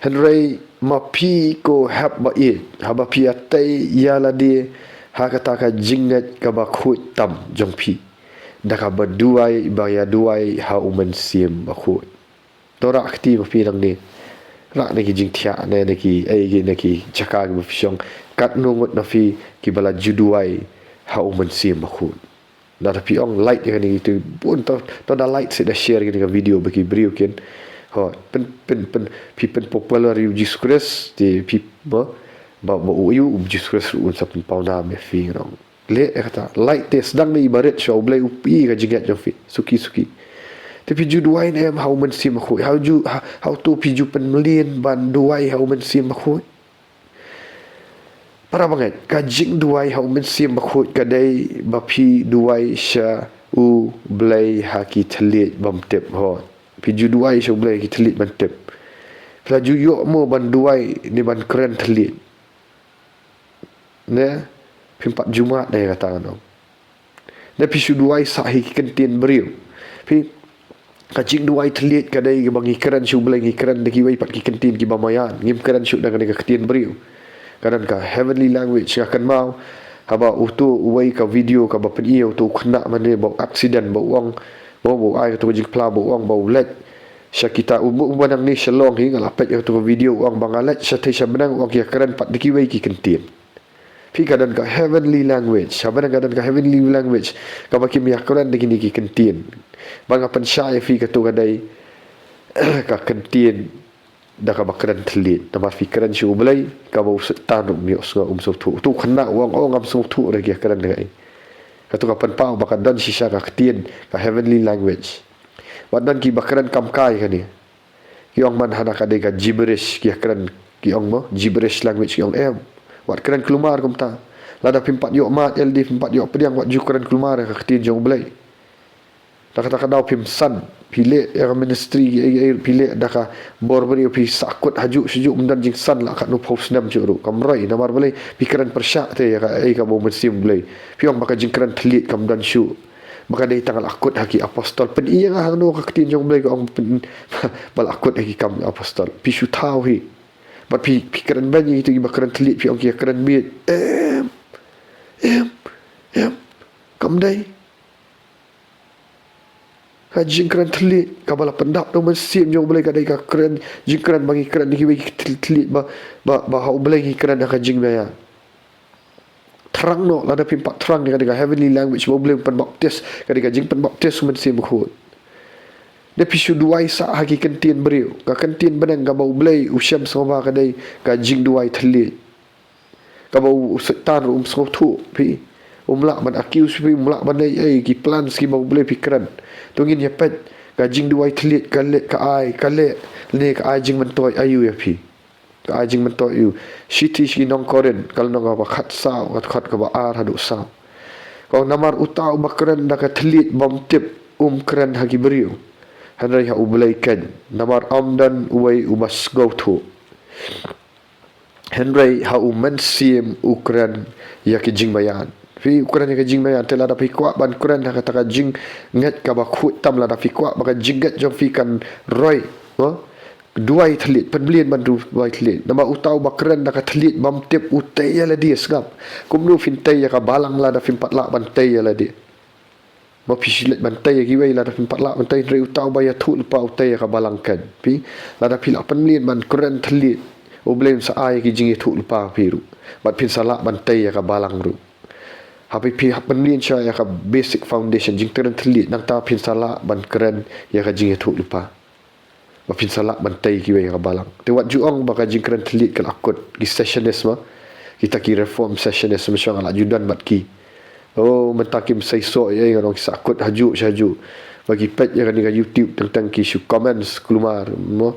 Hynrei ma phi ko hep ba ïeit, haba phi ïatei ïa lade ha kata ka jingngeit kaba khuid tam jong phi, da kaba duwai ba ïa duwai ha U Mynsiem Bakhuid. To rah kti ma phi nangne. Rah na ki jingthiah ne, na ki, ei, na ki jaka kiba phi shong. Katno ngut na phi kiba la ju duwai ha U Mynsiem Bakhuid? Lada phi ong like ïa kane, to bun, to, to da like seh, da share ïa kane ka video ba ki briew kin. Ho, pyn, pyn, pyn, phi pyn popular ïa U Jisu Khrist, te phi ba, ba, ba u ïoh U Jisu Khrist ruh un sa pynpaw nam ïa phi, ngan ong. Leh ïa kata, like te, sdang ne i barit sha U Blei u phi ka jingngeit jong phi. Suki suki. Te phi ju duwai ne em ha U Mynsiem Bakhuid? Ha ju, ha, hato phi ju pynmlien ban duwai ha U Mynsiem Bakhuid? Para bangeit, ka jingduwai ha U Mynsiem Bakhuid ka dei ba phi duwai sha U Blei ha ki thylliej bym tip, ho. Phi ju duwai sha U Blei ha ki thylliej bym tip. Phi la ju ïoh mo ban duwai ne ban kren thylliej? Ne, phim pat ju mad ne kata, ngan ong. Ne phi shu duwai sah ha ki kyntien briew. Phi, ka jingduwai thylliej ka dei kaba ngi kren sha U Blei, ngi kren da kiwei pat ki kyntien kiba maïan. Ngim kren shuh da kane ka ktien briew. Ka don ka heavenly language, nga kynmaw haba uto uwei ka video kaba pyni ïa uto u khynnah mane ba u accident, ba u ong, ba u, ba u ai kato ka jingphla, ba u ong ba u leit sha kita, u, u ba nangne sha Shillong hi, nga la peit ïa kato ka video, u ong ba nga leit shatei sha bneng, u ong ki ïa kren pat da kiwei ki kyntien. Phi, ka don ka heavenly language. Sha bneng ka don ka heavenly language kaba kim ïa kren da kine ki kyntien. Ba nga pynshai ïa phi, kato ka dei ka kyntien da kaba kren thylliej. Namar phi kren sha U Blei, kaba u Soitan ruh um ïohsngew, um sngewthuh. Uto u khynnah u ong, oh, ngam sngewthuh re ki ïa kren da kaei. Kato ka pynpaw ba ka don shisha ka ktien, ka heavenly language. Wat don kiba kren kam kai kane. Ki ong man hana ka dei ka gibberish, ki ïa kren, ki ong mo, gibberish language, ki ong em. Wat kren kulmar kumta. Lada phim pat ïoh mad ïalade, phim pat ïoh pdiang, wat ju kren kulmar ka ktien jong U Blei. Da kata ka daw phim san, phi leh ïa ka ministry, ïa, ïa, phi leh da ka bor briew, phi sahkut hajuh shajuh, ym don jingsan la katno phew snem shuh ruh. Kam roi, namar balei? Phi kren pyrshah te ïa ka, ïa kaba U Mynsiem Blei. Phi ong ba ka jingkren thylliej kam don shuh, ba ka dei tang la kut ha ki apostol. Pyni ïa nga hangno ka ktien jong U Blei ka ong pyn, ba la kut ha ki Kam Apostol. Phi shu thaw hi. Bad phi, phi kren beiñ ïa kito kiba kren thylliej, phi ong ki ïa kren bieit. Em, em, em. Kam dei. Ka jingkren thylliej kaba la pyndap da U Mynsiem jong U Blei ka dei ka kren, jingkren ba ngi kren ïa kiwei ki thyll-, thylliej ba, ba, ba ha U Blei ngi kren ha ka jingmaïan. Thrang noh, lada phim pat thrang, ka dei ka heavenly language ba U Blei u pynbaptis, ka dei ka jingpynbaptis U Mynsiem Bakhuid. Ne phi shu duwai sah ha ki kyntien briew, ka kyntien bneng kaba U Blei u shem sngewbha ka dei ka jingduwai thylliej. Kaba u, u Soitan ruh um sngewthuh, phi. Um lah ban accuse phi, um lah ban leh ei ei, ki plans kiba U Blei phi kren. To ngin ïa peit, ka jingduwai thylliej ka leh, ka ai, ka leh, ne ka ai jingmyntoi aïu ïa phi. Ka ai jingmyntoi aïu. Shithi sha ki nong Korinth, ka lynnong kaba khatsaw, ka dkhot kaba ar haduh saw. Ka ong namar uta uba kren da ka thylliej bym tip, um kren ha ki briew, hynrei ha U Blei keiñ. Namar ym don uwei uba sngewthuh, hynrei ha U Mynsiem u kren ïa ki jingmaïan. Phi, u kren ïa ki jingmaïan, te lada phi kwah ban kren ha kata ka jingngeit kaba khuid tam, lada phi kwah ba ka jingngeit jong phi kan roi, ha? Duwai thylliej, pynmlien ban duwai thylliej. Namar uta uba kren da ka thylliej bym tip u tei ïa lade, sngap. Kumno phin tei ïa ka balang lada phim pat lah ban tei ïa lade? Ma phi shu leit ban tei ïa kiwei lada phim pat lah ban tei, hynrei uta uba ïathuhlypa u tei ïa ka balang keiñ. Phi, lada phi lah pynmlien ban kren thylliej, U Blei un sa ai ïa ki jingïathuhlypa ha phi ruh. Bad phin sa lah ban tei ïa ka balang ruh. Haba phi hap pynmlien shuwa ïa ka basic foundation, jingkren thylliej, nangta phin sa lah ban kren ïa ka jingïathuhlypa. Ba phin sa lah ban tei kiwei ha ka balang. Te wat ju ong ba ka jingkren thylliej ka la kut, ki Sessionist ma. Kita ki Reformed Sessionist ma, shuwa nga la ju don bad ki. Oh, mynta kim seisoh ei ei, ngan ong ki sahkut hajuh shajuh. Ba ki peit ïa kane ka YouTube teng teng ki shu comments kulmar, mo.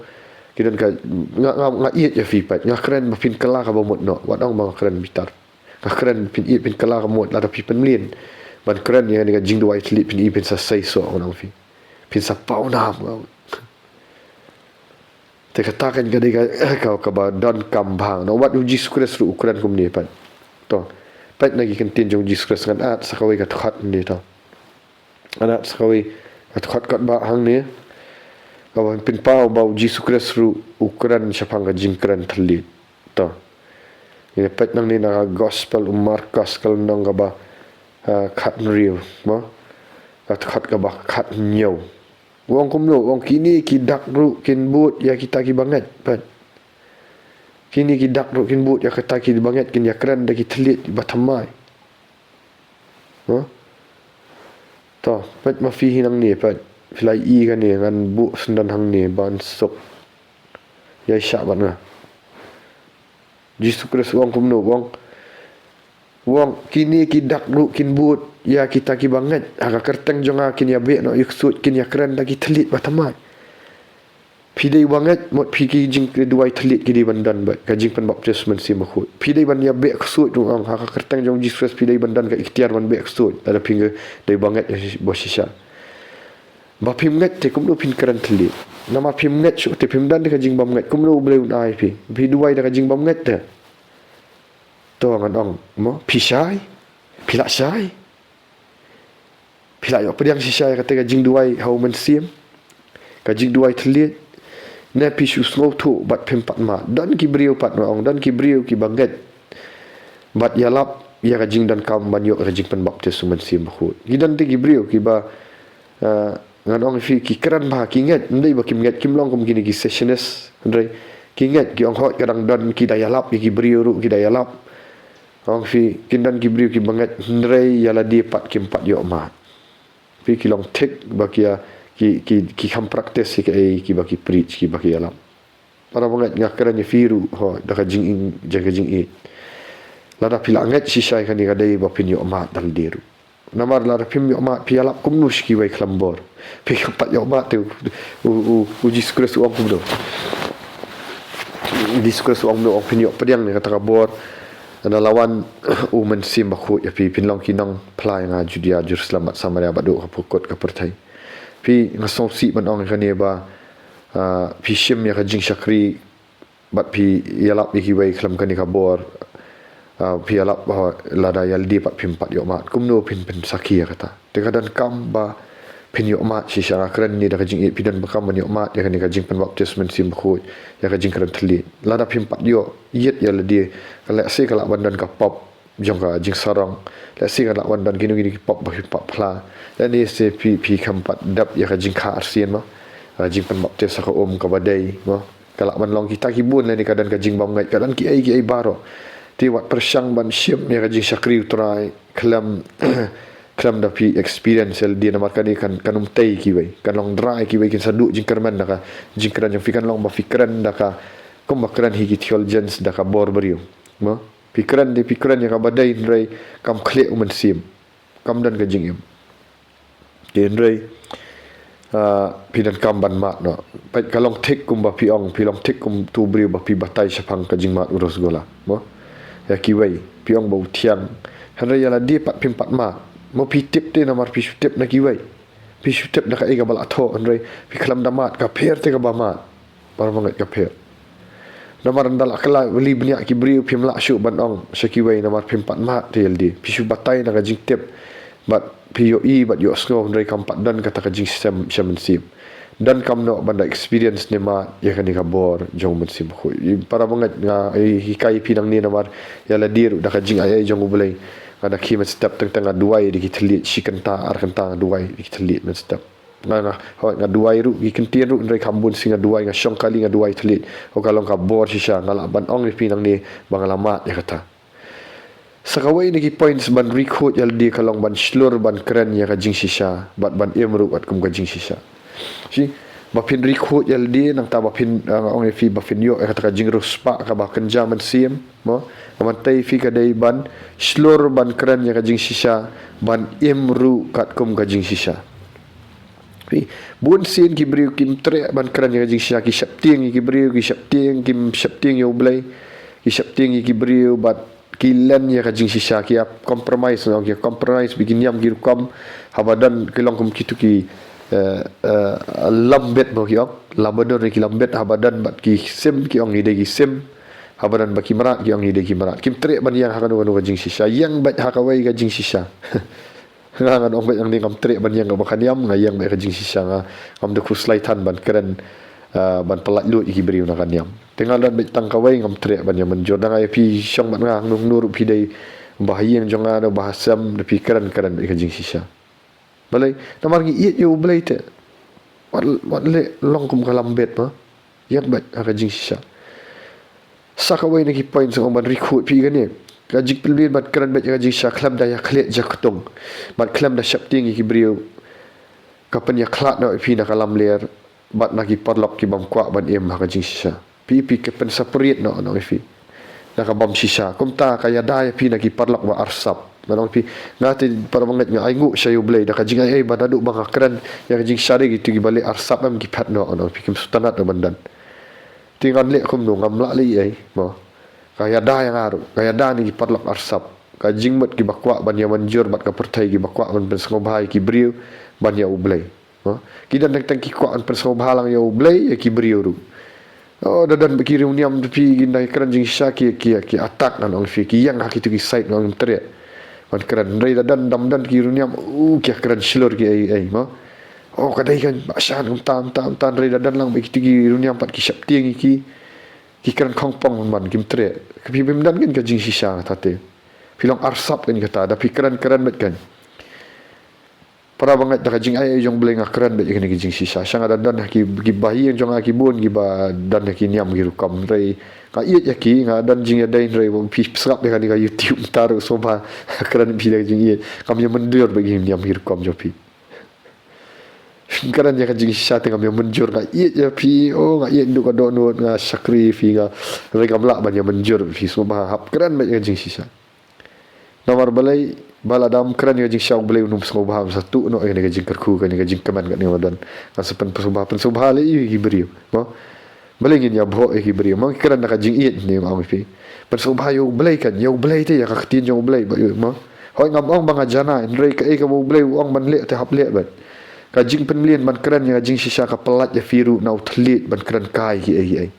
Ki don ka, nga, nga, nga ïeit ïa phi, peit. Nga kren ba phin kylla kaba mut noh. Wat ong ba nga kren bitar. Nga kren phin ïeit phin kylla ka mut, lada phi pynmlien ban kren ïa kane ka jingduwai thylliej, phin ïeit phin sa seisoh, ngan ong phi. Phin sa pawnam, ngan ong. Te kata keiñ ka dei ka, ka, kaba donkam bha. Namar wat U Jisu Khrist ruh u kren kumne, peit. To. Peit na ki kyntien jong U Jisu Khrist, ngan add sa kawei ka dkhot hangne, to. Ngan add sa kawei ka dkhot katba hangne. Kaba pynpaw ba U Jisu Khrist ruh u kren shaphang ka jingkren thylliej. To. Ngin peit nangne na ka Gospel u Markos, ka lynnong kaba, ah, khathynriew, mo. Ka dkhot kaba khathynñiew. U ong kumno, u ong kine ki dak ruh kin bud ïa kita kiba ngeit, peit. Kine ki dak ruh kin bud ïa kita kiba ngeit, kin ïakren da ki thylliej bathymmai. Mo? To, peit ma phi hi nangne, peit. Phi la ïohi kane, ngan buh syndon hangne ban suk. Ïai shah bad nga. Jisu Khrist u ong kumno, u ong. U ong, kine ki dak ruh kin bud ïa kita kiba ngeit. Ha ka kyrteng jong nga kin ïabeh noh ïa ksuid, kin ïakren da ki thylliej bathymmai. Phi dei uba ngeit, mut phi ki jingduwai thylliej ki dei ban don beit, ka jingpynbaptis Mynsiem Bakhuid. Phi dei ban ïabeh ksuid ruh, u ong, ha ka kyrteng jong U Jisu Khrist phi dei ban don ka iktiar ban beh ksuid. Lada phi dei uba ngeit bashisha. Ba phim ngeit te kumno phin kren thylliej? Namar phim ngeit shuh te, phim don te ka jingbymngeit, kumno U Blei un ai phi? Phi duwai da ka jingbymngeit te. To ngan ong, mo, phi shai? Phi la shai? Phi la ïoh pdiang shisha ïa kata ka jingduwai ha U Mynsiem, ka jingduwai thylliej? Ne phi shu sngewthuh bad phim pat mad? Don ki briew pat, ngan ong, don ki briew kiba ngeit bad ïalap ïa ka jingdonkam ban ïoh ka jingpynbaptis U Mynsiem Bakhuid. Ki don te ki briew kiba, eh, ngan ong ïa phi, ki kren bha, ki ngeit, ym dei ba kim ngeit, kim long kum kine ki Sessionist, hynrei ki ngeit, ki ong, hooid, ka dang don, ki da ïalap ïa ki briew ruh, ki da ïalap. Ong phi, kin don ki briew kiba ngeit, hynrei ïa lade pat kim pat ïoh mad. Phi, ki long thik ba ki ïa, ki, ki, ki kham practice ïa kaei kiba ki preach, kiba ki ïalap. Para bangeit, nga kren ïa phi ruh, hooid, da ka jingïeit, da ka jingïeit. Lada phi la ngeit shisha ïa kane, ka dei ba phin ïoh mad da lade ruh. Namar lada phim ïoh mad, phi ïalap kumno sha kiwei khlem bor? Phi kam pat ïoh mad te, u, u, u, U Jisu Khrist u ong kumno? U Jisu Khrist u ong kumno? U ong phin ïoh pdiang ïa kata ka bor, ynda la wan U Mynsiem Bakhuid ïa phi, phin long ki nongphla ïa nga ha Judia, Jerusalem bad Samaria bad haduh ka pyrkut ka pyrthei. Phi, nga sngewsih ban ong ïa kane ba, ah, phi shim ïa ka jingshakri bad phi ïalap ïa kiwei khlem kane ka bor. Ah, phi ïalap, oh, lada ïalade pat phim pat ïoh mad. Kumno phin pynsakhi ïa kata? Te ka donkam ba phin ïoh mad shisha. Nga kren ne da ka jingïeit, phi donkam ban ïoh mad ïa kane ka jingpynbaptis Mynsiem Bakhuid, ïa ka jingkren thylliej. Lada phim pat ïoh, ïeit ïalade, ka lehse ka lah ban don ka pop jong ka jingsarong. Lehse ka lah ban don kino kino ki pop ba phim pat phla. Lane se phi, phi kham pat dep ïa ka jingkha arsien mo, ka jingpynbaptis ha ka um kaba dei mo. Ka lah ban long kita ki bun, lane ka don ka jingbymngeit, ka don kiei kiei baroh. Te wat pyrshang ban shim ïa ka jingshakri U Trai khlem, khlem da phi experience ïalade, namar kane kan, kan ym tei ïa kiwei, kan long dry ïa kiwei, kin sa duh jingkyrmen da ka jingkren jong phi. Kan long ba phi kren da ka, kumba kren hi ki theologians, da ka bor briew mo. Phi kren de phi kren ïa kaba dei, hynrei kam khleh u Mynsiem, kam don ka jingim. Te hynrei, ah, phi donkam ban mad noh. Peit, ka long thik kumba phi ong, phi long thik kum uto u briew ba phi batai shaphang ka jingmad u rosgola mo. Ïa kiwei phi ong ba u thiang, hynrei ïalade pat phim pat mad mo. Phi tip te namar phi shu tip na kiwei, phi shu tip da kaei kaba la thoh, hynrei phi khlem da mad, ka pher te kaba mad. Para bangeit, ka pher. Namar ynda la kylla bniah ki briew, phim lah shuh ban ong sha kiwei namar phim pat mad te ïalade. Phi shu batai na ka jingtip bad phi ïohi bad ïohsngew, hynrei kam pat don kata ka jingshem sha mynsiem. Donkam noh ban da experience ne mad ïa kane ka bor jong u Mynsiem Bakhuid. Para bangeit, nga hikai ïa phi nangne namar ïalade ruh da ka jingaiei jong U Blei, nga da khie mynstep, teng teng nga duwai da ki thylliej, shi kynta ar kynta nga duwai da ki thylliej mynstep. Nga, nga, hooid, nga duwai ruh ki ktien ruh, hynrei kham bun sien nga duwai, nga shong kali, nga duwai thylliej. Oh, ka long ka bor shisha. Nga lah ban ong ïa phi nangne ba nga la mad ïa kata. Sa kawei na ki points ban ri khuid ïalade ka long ban shlur ban kren ïa ka jingshisha bad ban im ruh katkum ka jingshisha. Shi, ba phin ri khuid ïalade, nangta ba phin, ah, nga ong ïa phi, ba phin ïoh ïa kata ka jingriewspah kaba kynja mynsiem mo. Nga ban tei ïa phi, ka dei ban shlur ban kren ïa ka jingshisha, ban im ruh katkum ka jingshisha. Phi, bun sien ki briew kim treh ban kren ïa ka jingshisha, ki sheptieng ïa ki briew, ki sheptieng, kim sheptieng ïa U Blei, ki sheptieng ïa ki briew, bad ki len ïa ka jingshisha, ki ïa compromise, nong, ki ïa compromise bad ki niam ki rukom. Haba don, ki long kum kito ki, eh, eh, lambit mo ki ong, Labrador ne ki lambit, haba don bad ki sim ki ong ngi dei ki sim, haba don bad ki mrad ki ong ngi dei ki mrad. Kim treh ban ïeng ha kano kano ka jingshisha, ïeng beit ha kawei ka jingshisha. Nga ngan ong beit nangne, ngam treh ban ïeng kaba ka niam, nga ïeng beit ka jingshisha, nga ngam da khuslai than ban kren, ah, ban pyllait luid ïa ki briew na ka niam. Te nga don beit tang kawei, ngam treh ban ïa mynjur. Dang ai phi shong bad nga hangno hangno ruh, phi dei u bahaïing jong nga ne u bahasem, da phi kren kren beit ka jingshisha. Balei? Namar ngi ïeit ïa U Blei te. Wat, wat leh long kum ka lambit mo. Ïeng beit ha ka jingshisha. Sa kawei na ki points nga ong ban ri khuid phi kane. Ka jingpynbeit ban kren beit ka jingshisha khlem da ïa khleh jaktung bad khlem da sheptieng ïa ki briew, ka pynïakhlad noh ïa phi na ka lamler bad na ki paralok ki bym kwah ban im ha ka jingshisha. Phi, phi, ka pynseparate noh, nong ïa phi, na ka bym shisha. Kumta ka ïada ïa phi na ki paralok ba arsap. Ngan ong ïa phi, nga te para bangeit nga ainguh sha U Blei da ka jingaiei ba naduh ba nga kren ïa ka jingshisha, kito kiba leh arsap em, ki phet noh, nong ïa phi, kim sngewtynnat noh ban don. Te ngan leh kumno, ngam lah leh ei ei mo. Ka ïada ïa nga ruh, ka ïada na ki paralok arsap. Ka jingmut kiba kwah ban ïa mynjur bad ka pyrthei, kiba kwah ban pynsngewbha ïa ki briew ban ïa U Blei. Mo? Ki don teng teng ki kwah ban pynsngewbha lang ïa U Blei, ïa ki briew ruh. Oh, da don bad ki riewniam, da phi, ki nang kren jingshisha, ki, ki, ki attack, ngan ong ïa phi, ki ïeng ha kito ki side, ngan ong treh ban kren. Hynrei da don, dam don ki riewniam, uh, ki kren shlur kiei kiei mo. Oh, ka dei kan, ba shan, kumta kumta kumta. Hynrei da don lang bad kito ki riewniam pat ki sheptieng ïa ki, ki kren khongpong man, kim treh. Ka phi, phim don kan ka jingshisha kata te. Phi long arsap kan kata, da phi kren kren beit kan. Para bangeit, da ka jingaiei jong U Blei nga kren beit ïa kane ka jingshisha. Sha nga da don ha ki, ki bahaïing jong nga ki bun kiba don ha ki niam ki rukom. Hynrei nga ïeit ïa ki, nga don jingïadei, hynrei ba phi sngap ïa kane ka YouTube, mynta ruh sngewbha kren phi da ka jingïeit. Ngam ïa mynjur bad ki niam ki rukom jong phi. Kren ïa ka jingshisha te ngam ïa mynjur, nga ïeit ïa phi, oh, nga ïeit naduh ka dohnud, nga shakri ïa phi, nga, hynrei ngam lah ban ïa mynjur phi, sngewbha hap kren beit ïa ka jingshisha. Namar balei? Ba lada ym kren ïa ka jingshisha, U Blei un ym sngewbha, un sa tuh noh ïa kane ka jingkyrkhu, kane ka jingkmen, kane ka madan. Ngan sa pyn, pynsngewbha, pynsngewbha leh ïa ki briew mo. Balei ngin ïa bhoh ïa ki briew mo? Ngi kren da ka jingïeit ne, nga ong ïa phi. Pynsngewbha ïa U Blei kan, ïa U Blei te, ïa ka ktien jong U Blei, ba ïa mo. Hooid, ngam ong ba nga jana, hynrei kaei kaba U Blei u ong ban leh te hap leh beit. Ka jingpynmlien ban kren ïa ka jingshisha ka pyllait ïa phi ruh na u thylliej ban kren kai kiei kiei.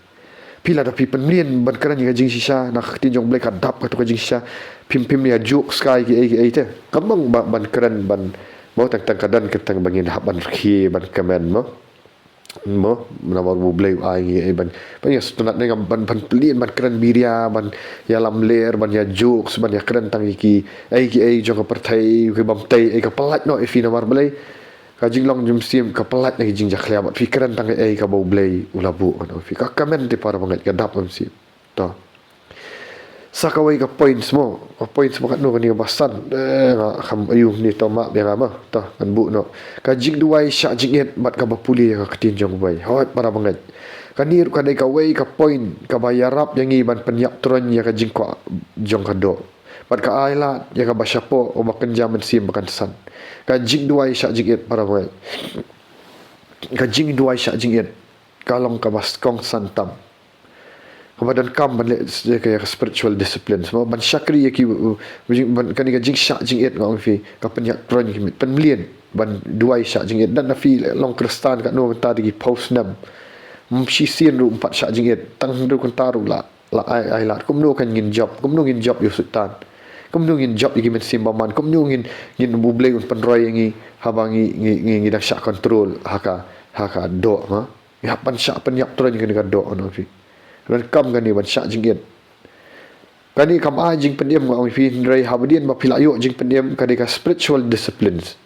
Phi lada phi pynmlien ban kren ïa ka jingshisha, na ka ktien jong U Blei ka dap kato ka jingshisha, phim, phim ïa jokes kai kiei kiei te. Kam bang ba, ban kren ban, mo, tang, tang ka don ka tang ba ngin hap ban rkhie ban kmen, mo. Mo, namar U Blei u ai ngi, eh, ban, ban ïa sngewtynnat ne, ban, ban pynmlien ban kren biria, ban ïalam ler, ban ïa jokes, ban ïa kren tang ïa kiei kiei jong ka pyrthei, kiei bym tei, eh, ka pyllait noh ïa phi namar balei. Ka jinglong jong u Mynsiem ka pyllait na ka jingjakhlia, bad phi kren tang ïa kaei kaba U Blei u la buh, ngan ong ïa phi. Ka kmen te para bangeit, ka dap mynsiem. To. Sa kawei ka points mo, ka points mo katno kane kaba san. Eh, nga kham aiu ne, to map ïa nga mo. To, ngan buh noh. Ka jingduwai shah jingit bad kaba pule ïa ka ktien jong U Blei. Hooid para bangeit. Kane ruh ka dei kawei ka point kaba ïarap ïa ngi ban pynïap troiñ ïa ka jingkwah jong ka doh. Bad ka ailad ïa kaba shapoh, uba kynja mynsiem ba kan san. Ka jingduwai shah jingit para bangeit. Ka jingduwai shah jingit ka long kaba kongsan tam. Kaba donkam ban leh ïa ka spiritual disciplines mo, ban shakri ïa ki, uh, jing, ban, kane ka jingshah jingit, nga ong ïa phi, ka pynïap troiñ ki miet, pynmlien ban duwai shah jingit. Don na phi long Khristan katno mynta da ki phew snem, ym shisien ruh ym pat shah jingit, tang hynriew kynta ruh la, la ai, ailad. Kumno kan ngin jop, kumno ngin jop ïa u Soitan, kumno ngin jop ïa ki mynsiem bymman, kumno ngin, ngin, U Blei un pynroi ïa ngi haba ngi, ngi, ngi, ngi dang shah control ha ka, ha ka doh mo. Ïa, ban shah pynïap troiñ kane ka doh, ngan ong ïa phi. Donkam kane ban shah jingit. Kane kam ai jingpynim, ngan ong ïa phi, hynrei haba dien ba phi la ïoh jingpynim, ka dei ka spiritual disciplines.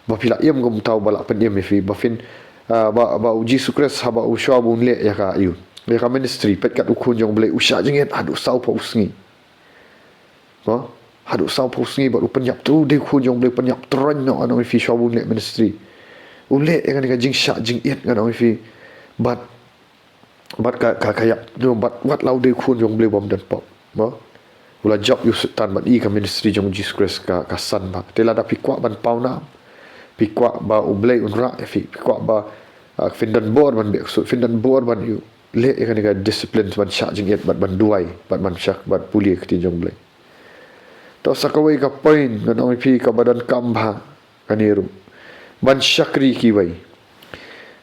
Ba phi la im kumta, ba la pynim ïa phi, ba phin, ah, ba, ba U Jisu Khrist haba u, shuwa ba un leh ïa ka, ïa u, ïa ka ministry, peit kat u Khun jong U Blei u shah jingit haduh saw phew sngi. Mo? Haduh saw phew sngi bad u pynïap troiñ, u dei u Khun jong U Blei, u pynïap troiñ noh, ngan ong ïa phi, shuwa ba un leh ministry. U leh ïa kane ka jingshah jingit, ngan ong ïa phi. Bad, bad ka, ka, ka ïap, no, bad wat la u dei u Khun jong U Blei bym don pop. Mo? U la jop ïa u Soitan bad ïa ka ministry jong U Jisu Khrist ka, ka san bha. Te lada phi kwah ban pawnam, phi kwah ba U Blei un rah ïa phi, phi kwah ba, ah, phin don bor ban beh ksuid, phin don bor ban ïoh leh ïa kane ka discipline ban shah jingit bad ban duwai bad ban shak, bad pule ïa ka ktien jong U Blei. To, sa kawei ka point ngan ong ïa phi kaba donkam bha, kane ruh, ban shakri kiwei.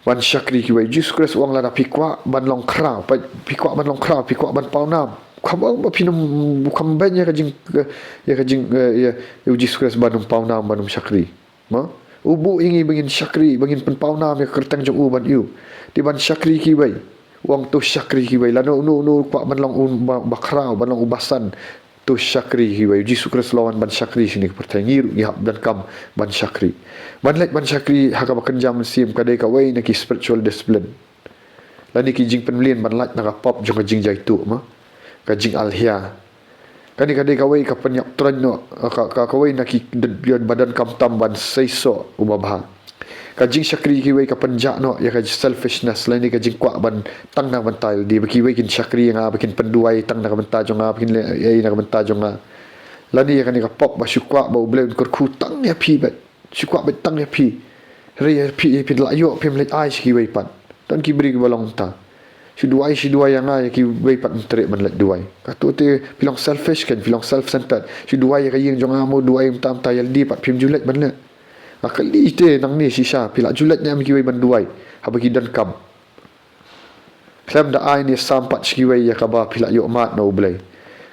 Ban shakri kiwei. U Jisu Khrist u ong lada phi kwah ban long khraw, phi, phi kwah ban long khraw, phi kwah ban pawnam, kam ong ba phin ym, kam beiñ ïa ka jing, ïa ka jing, eh, ïa, ïa U Jisu Khrist ban ym pawnam, ban ym shakri. Mo? U buh ïa ngi ba ngin shakri, ba ngin pynpawnam ïa ka kyrteng jong u ban ïoh. Te ban shakri kiwei. U ong to shakri kiwei. Lano uno uno u kwah ban long u ba, ba khraw, ban long u basan, to shakri kiwei. U Jisu Khrist u la wan ban shakri shane ka pyrthei, ngi ruh ngi hap donkam ban shakri. Ban leit ban shakri ha kaba kynja mynsiem ka dei kawei na ki spiritual discipline. Lane ki jingpynmlien ban lait na ka pop jong ka jingjaituh, mo, ka jingalhia. Kane ka dei kawei ka pynïap troiñ noh, ka, ka, kawei na ki d-, d-, ba donkam tam ban seisoh uba bha. Ka jingshakri kiwei ka pynjah noh ïa ka selfishness, lane ka jingkwah ban tang na ka bynta ïalade, ba kiwei kin shakri ïa nga, ba kin pynduwai tang na ka bynta jong nga, ba kin leh ei na ka bynta jong nga. Lane ïa kane ka pop ba shu kwah ba U Blei un kyrkhu tang ïa phi beit. Shu kwah beit tang ïa phi. Hynrei ïa phi, ïa phi la ïoh phim leit ai sha kiwei pat. Don ki briew kiba long kumta. Shu duwai, shu duwai ïa nga, ïa kiwei pat ym treh ban leit duwai. Kato te phi long selfish kan, phi long self-centered. Shu duwai ïa ka ïing jong nga mo, duwai mynta mynta, ïalade pat phim ju leit ban leh. Nga kylli te nangne shisha, phi la ju leit ne em ïa kiwei ban duwai haba ki donkam? Khlem da ai ne sam pat sha kiwei ïa kaba phi la ïoh mad na U Blei.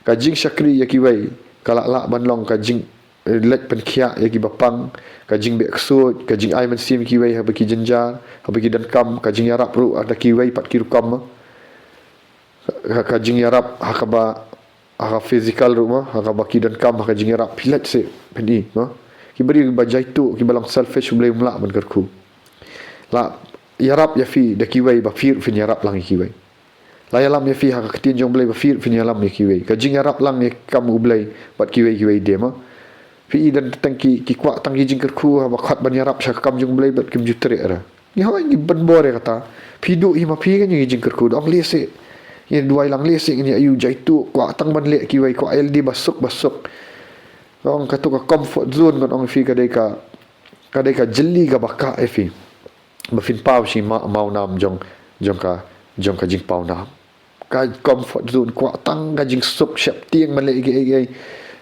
Ka jingshakri ïa kiwei ka lah lah ban long ka jing, eh, leit pynkhiah ïa kiba pang, ka jingbeh ksuid, ka jingai mynsiem ïa kiwei haba ki jynjar, haba ki donkam, ka jingïarap ruh ha da kiwei pat ki rukom. Ka, ka jingïarap ha kaba, ha ka physical ruh mo, ha kaba ki donkam, ha ka jingïarap, phi leit seh, phi dei mo. Ki briew kiba jaituh, kiba long selfish, U Blei um lah ban kyrkhu. La ïarap ïa phi da kiwei ba phi ruh phin ïarap lang ïa kiwei. La ïalam ïa phi ha ka ktien jong U Blei ba phi ruh phin ïalam ïa kiwei. Ka jingïarap lang ïa ka kam U Blei bad kiwei kiwei de mo. Phi i don tang ki, ki kwah tang ki jingkyrkhu, haba khot ban ïarap sha ka kam jong U Blei bad kim ju treh ruh. Ngi hoi ngi pynbor ïa kata. Phi duh hi ma phi ka jingkyrkhu, dang lehse. Ngin duwai lang lehse, ngin ïa ïoh jaituh, kwah tang ban leh kiwei, kwah ïalade ba suk ba suk. Ong kato ka comfort zone ngan ong ïa phi ka dei ka, ka dei ka jylli kaba kah ïa phi. Ba phin paw sha ma, mawnam jong, jong ka, jong ka jingpawnam. Ka comfort zone, kwah tang ka jingsuk sheptieng ban leh kiei kiei.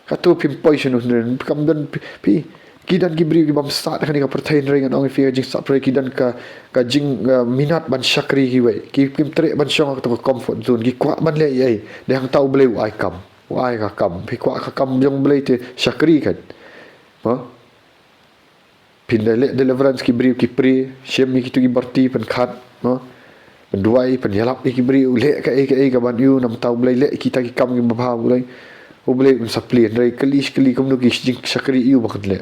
Kato phim poi shano hynrei, kam don phi, phi, Ki don ki briew ki bym stad ha kane ka pyrthei, hynrei ngan ong ïa phi ka jingsat pyrthei, ki don ka, ka jing, uh, minot ban shakri kiwei. Ki, kim treh ban shong ha kato ka comfort zone, ki kwah ban leh ei ei. Dei hangta U Blei u ai kam. U ai ka kam. Phi kwah ka kam jong U Blei te shakri kan. Ha? Phin da leh deliverance ki briew ki prie, shim ïa kito ki byrti pynkhat, no? Pynduwai, pynïalap ïa ki briew, leh kaei kaei kaban ïoh na ka bynta U Blei, leh kita ki kam kiba bha U Blei. U Blei un sa plie, hynrei kylli shi kylli kumno ki jingshakri ïoh ba kan leh.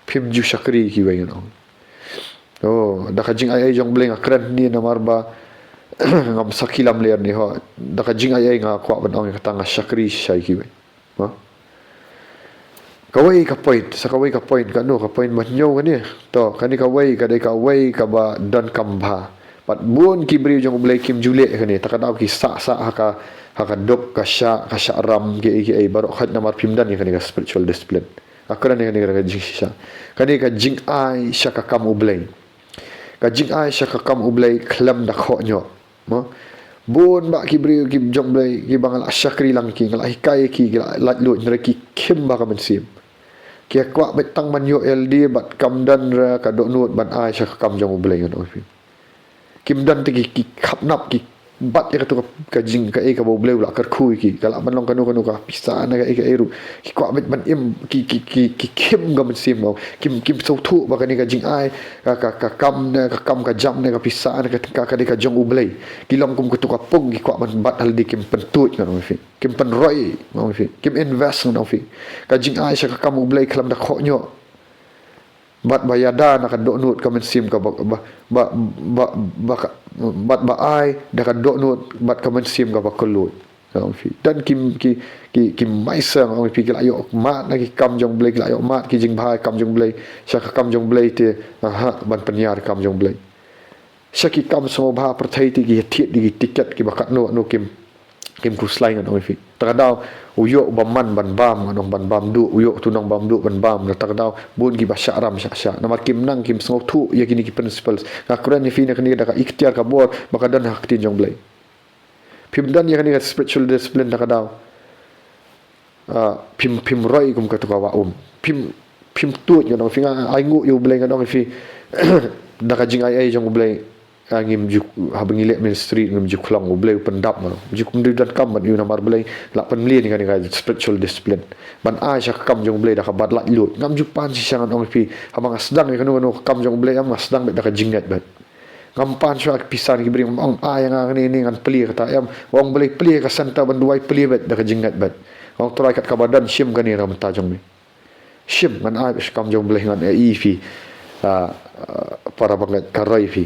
Phim ju shakri kiwei, no. Oh, da ka jingai ei jong U Blei nga kren hangne namar ba ngam sakhi lamler ne ho. Da ka jingai ei nga kwah ban ong ïa kata, nga shakri shisha ïa kiwei. Ha? Kawei ka point, sa kawei ka point, kano ka point ba hynñiew kane. To, kane kawei, ka dei kawei kaba donkam bha. Bad bun ki briew jong U Blei kim ju leh kane, ta ka daw ki sah sah ha ka, ha ka duk, ka shah, ka shah ram, kiei kiei, baroh khoit namar phim don ïa kane ka spiritual discipline. Nga kren ïa kane ka jingshisha. Kane ka jingai sha ka kam U Blei. Ka jingai sha ka kam U Blei khlem da khoh ñiuh. Mo? Bun bah ki briew ki jong U Blei kiba nga la shakri lang ki, nga la hikai ki, ki la laitluid, hynrei ki khim bha ka mynsiem. Ki kwah beit tang ban ïoh ïalade bad kam don ruh ka dohnud ban ai sha ka kam jong U Blei, ngan ong ïa phi. Kim don te ki, ki khapnap, ki bat ïa kato ka, ka jing kaei kaba U Blei u la kyrkhu ïa ki. Ka lah ban long kano kano ka pisa ne kaei kaei ruh. Ki kwah beit ban im, ki, ki, ki, ki khim ka mynsiem mo. Kim, kim sngewthuh ba kane ka jingai, ka, ka, ka kam ne, ka kam ka jam ne, ka pisa ne, ka, ka, ka dei ka jong U Blei. Ki long kum kato ka pung, ki kwah ban bat ha lade, kim pyntuid, ngan ong ïa phi. Kim pynroi, ngan ong ïa phi. Kim invest, ngan ong ïa phi. Ka jingai sha ka kam U Blei khlem da khoh ñiuh. Bad ba ïada na ka dohnud ka mynsiem kaba, ba, ba, ba, ba ka, bad ba ai da ka dohnud bad ka mynsiem kaba kylluid. Ngan ong ïa phi. Don ki, ki, ki, ki maiser, ngan ong ïa phi, ki la ïoh mad na ki kam jong U Blei, ki la ïoh mad ki jingbha kam jong U Blei, sha ka kam jong U Blei te, aha, ban pynïar kam jong U Blei. Sha ki kam sngewbha pyrthei te ki thied da ki tiket kiba katno katno, kim, kim khuslai, ngan ong ïa phi. Ta ka daw u ïoh u bymman ban bam, ngan ong, ban bam duh, u ïoh utu u nongbamduh ban bam, na ta ka daw bun kiba shah ram shah shah. Namar kim nang, kim sngewthuh ïa kine ki principles. Nga kren ïa phi na kane da ka iktiar ka bor ba ka don ha ka ktien jong U Blei. Phim don ïa kane ka spiritual discipline, ta ka daw, ah, phim, phim roi kum kato ka wah um. Phim, phim tuid, ngan ong ïa phi, nga ainguh ïa U Blei, ngan ong ïa phi. Da ka jingai ei jong U Blei, ah, ngim ju, haba ngi leh ministry ngim ju khlong, U Blei u pyndap, ngan ong. Ju kum dei donkam ban ïoh, namar U Blei la pynmlien ïa kane ka spiritual discipline ban ai sha ka kam jong U Blei da kaba laitluid. Ngam ju pan shisha, ngan ong ïa phi. Haba nga sdang ïa kano kano ka kam jong U Blei, em, nga sdang beit da ka jingngeit beit. Ngam pan shuwa ki pisa na ki briew, ngam ong ai ïa nga kane ne ngan plie kata, em. Ong U Blei plie ka center ban duwai, plie beit da ka jingngeit beit. Ong Trai, kat kaba don, shim kane na ka bynta jong me. Shim, ngan ai sha ka kam jong U Blei, ngan ai ïa phi. Ah, ah, para bangeit, ka roi ïa phi.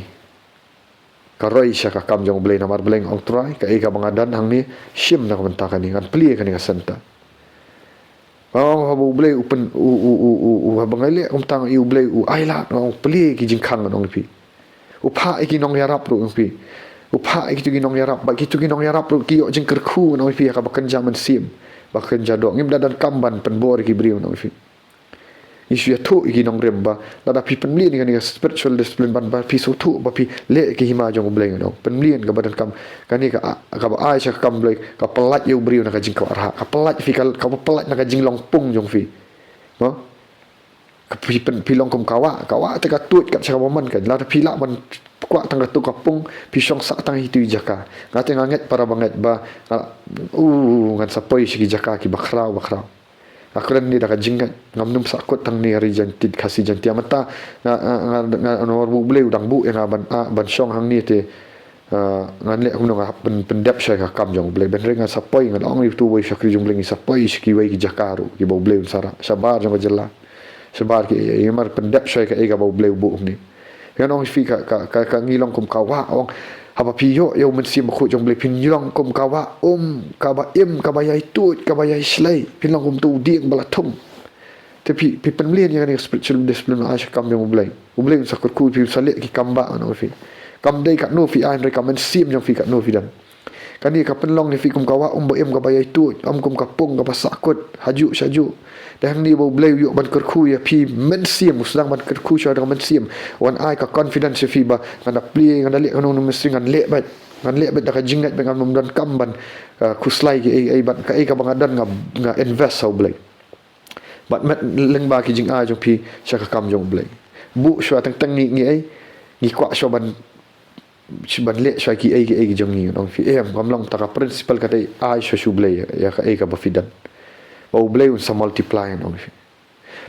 Ka roi sha ka kam jong U Blei, namar U Blei, ong Trai, kaei kaba nga don hangne, shim na ka bynta kane, ngan plie kane ka center. Nga ong haba U Blei u pyn, u, u, u, u, u, haba nga leh kumta, nga ong ïa U Blei u ailad, nga ong plie ki jingkhang, ngan ong ïa phi. U phah ïa ki nongïarap ruh, ngan ong ïa phi. U phah ïa kito ki nongïarap, bad kito ki nongïarap ruh ki ïoh jingkyrkhu, ngan ong ïa phi, ha kaba kynja mynsiem, ba kynja doh. Ngim da donkam ban pynbor ïa ki briew, ngan ong ïa phi. Ngi shu ïathuh ïa ki nongrim ba lada phi pynmlien ïa kane ka spiritual discipline, ban ba phi sngewthuh ba phi leh ïa ka hima jong U Blei, ngan ong. Pynmlien kaba donkam, kane ka, kaba ai sha ka kam U Blei, ka pyllait ïa u briew na ka jingkwah rhah, ka pyllait phi, ka, kaba pyllait na ka jinglong pung jong phi. Mo? Ka phi pyn, phi long kum ka wah, ka wah te ka tuid kat sha kaba mon kan. Lada phi lah ban kwah tang kato ka pung, phi shong sah tang ha itu i jaka. Nga te nga ngeit, para bangeit, ba, nga, uh, ngan sa poi sha ki jaka kiba khraw ba khraw. Nga kren ne da ka jingngeit, ngam nym sahkut tang ne ha ri Jaintia, Khasi Jaintia. Mynta nga, nga, nga, nga, namar ba U Blei u dang buh ïa nga ban, ah, ban shong hangne te, ah, ngan leh kumno, nga pyn, pyndep shuwa ïa ka kam jong U Blei. Hynrei ngan sa poi, ngan ong ïa uto uwei u shakri jong U Blei, ngi sa poi sha kiwei ki jaka ruh kiba U Blei un sa rah, shabar jong ka jylla, shabar ki, ïa, namar pyndep shuwa ïa kaei kaba U Blei u buh hangne. Ngan ong ïa phi, ka, ka, ka, ka ngi long kum ka wah, ong. Haba phi ïoh ïa u Mynsiem Bakhuid jong U Blei, phin long kum ka wah um, kaba im, kaba ïai tuid, kaba ïai shlei. Phin long kum uto u dieng ba la thung. Te phi, phi pynmlien ïa kane ka spiritual discipline, ai sha ka kam jong U Blei. U Blei un sa kyrkhu ïa phi, un sa leh ki kam bah, ngan ong ïa phi. Kam dei katno phi ai, hynrei ka mynsiem jong phi katno phi don. Kane ka pynlong ïa phi kum ka wah um ba im, kaba ïai tuid, ym kum ka pung kaba sahkut hajuh shajuh. Te hangne ba U Blei u ïoh ban kyrkhu ïa phi mynsiem, u sdang ban kyrkhu shuwa da ka mynsiem. Wan ai ka confidence ïa phi ba ngan da plie, ngan da leh kano kano mynsiem, ngan leh beit. Ngan leh beit da ka jingngeit beit, ngam donkam ban, uh, khuslai kiei kiei, bad kaei kaba nga don nga, nga invest ha U Blei. Bad met lyngba ki jingai jong phi sha ka kam jong U Blei. Buh shuwa teng teng ngi, ngi ei, ngi kwah shuwa ban, shuwa ban leh shuwa ki ei ki ei ki jong ngi, ngan ong ïa phi. Em, kam long, kata ka principle ka dei ai shuwa sha U Blei ïa kaei kaba phi don. Ba U Blei un sa multiply, ngan ong ïa phi.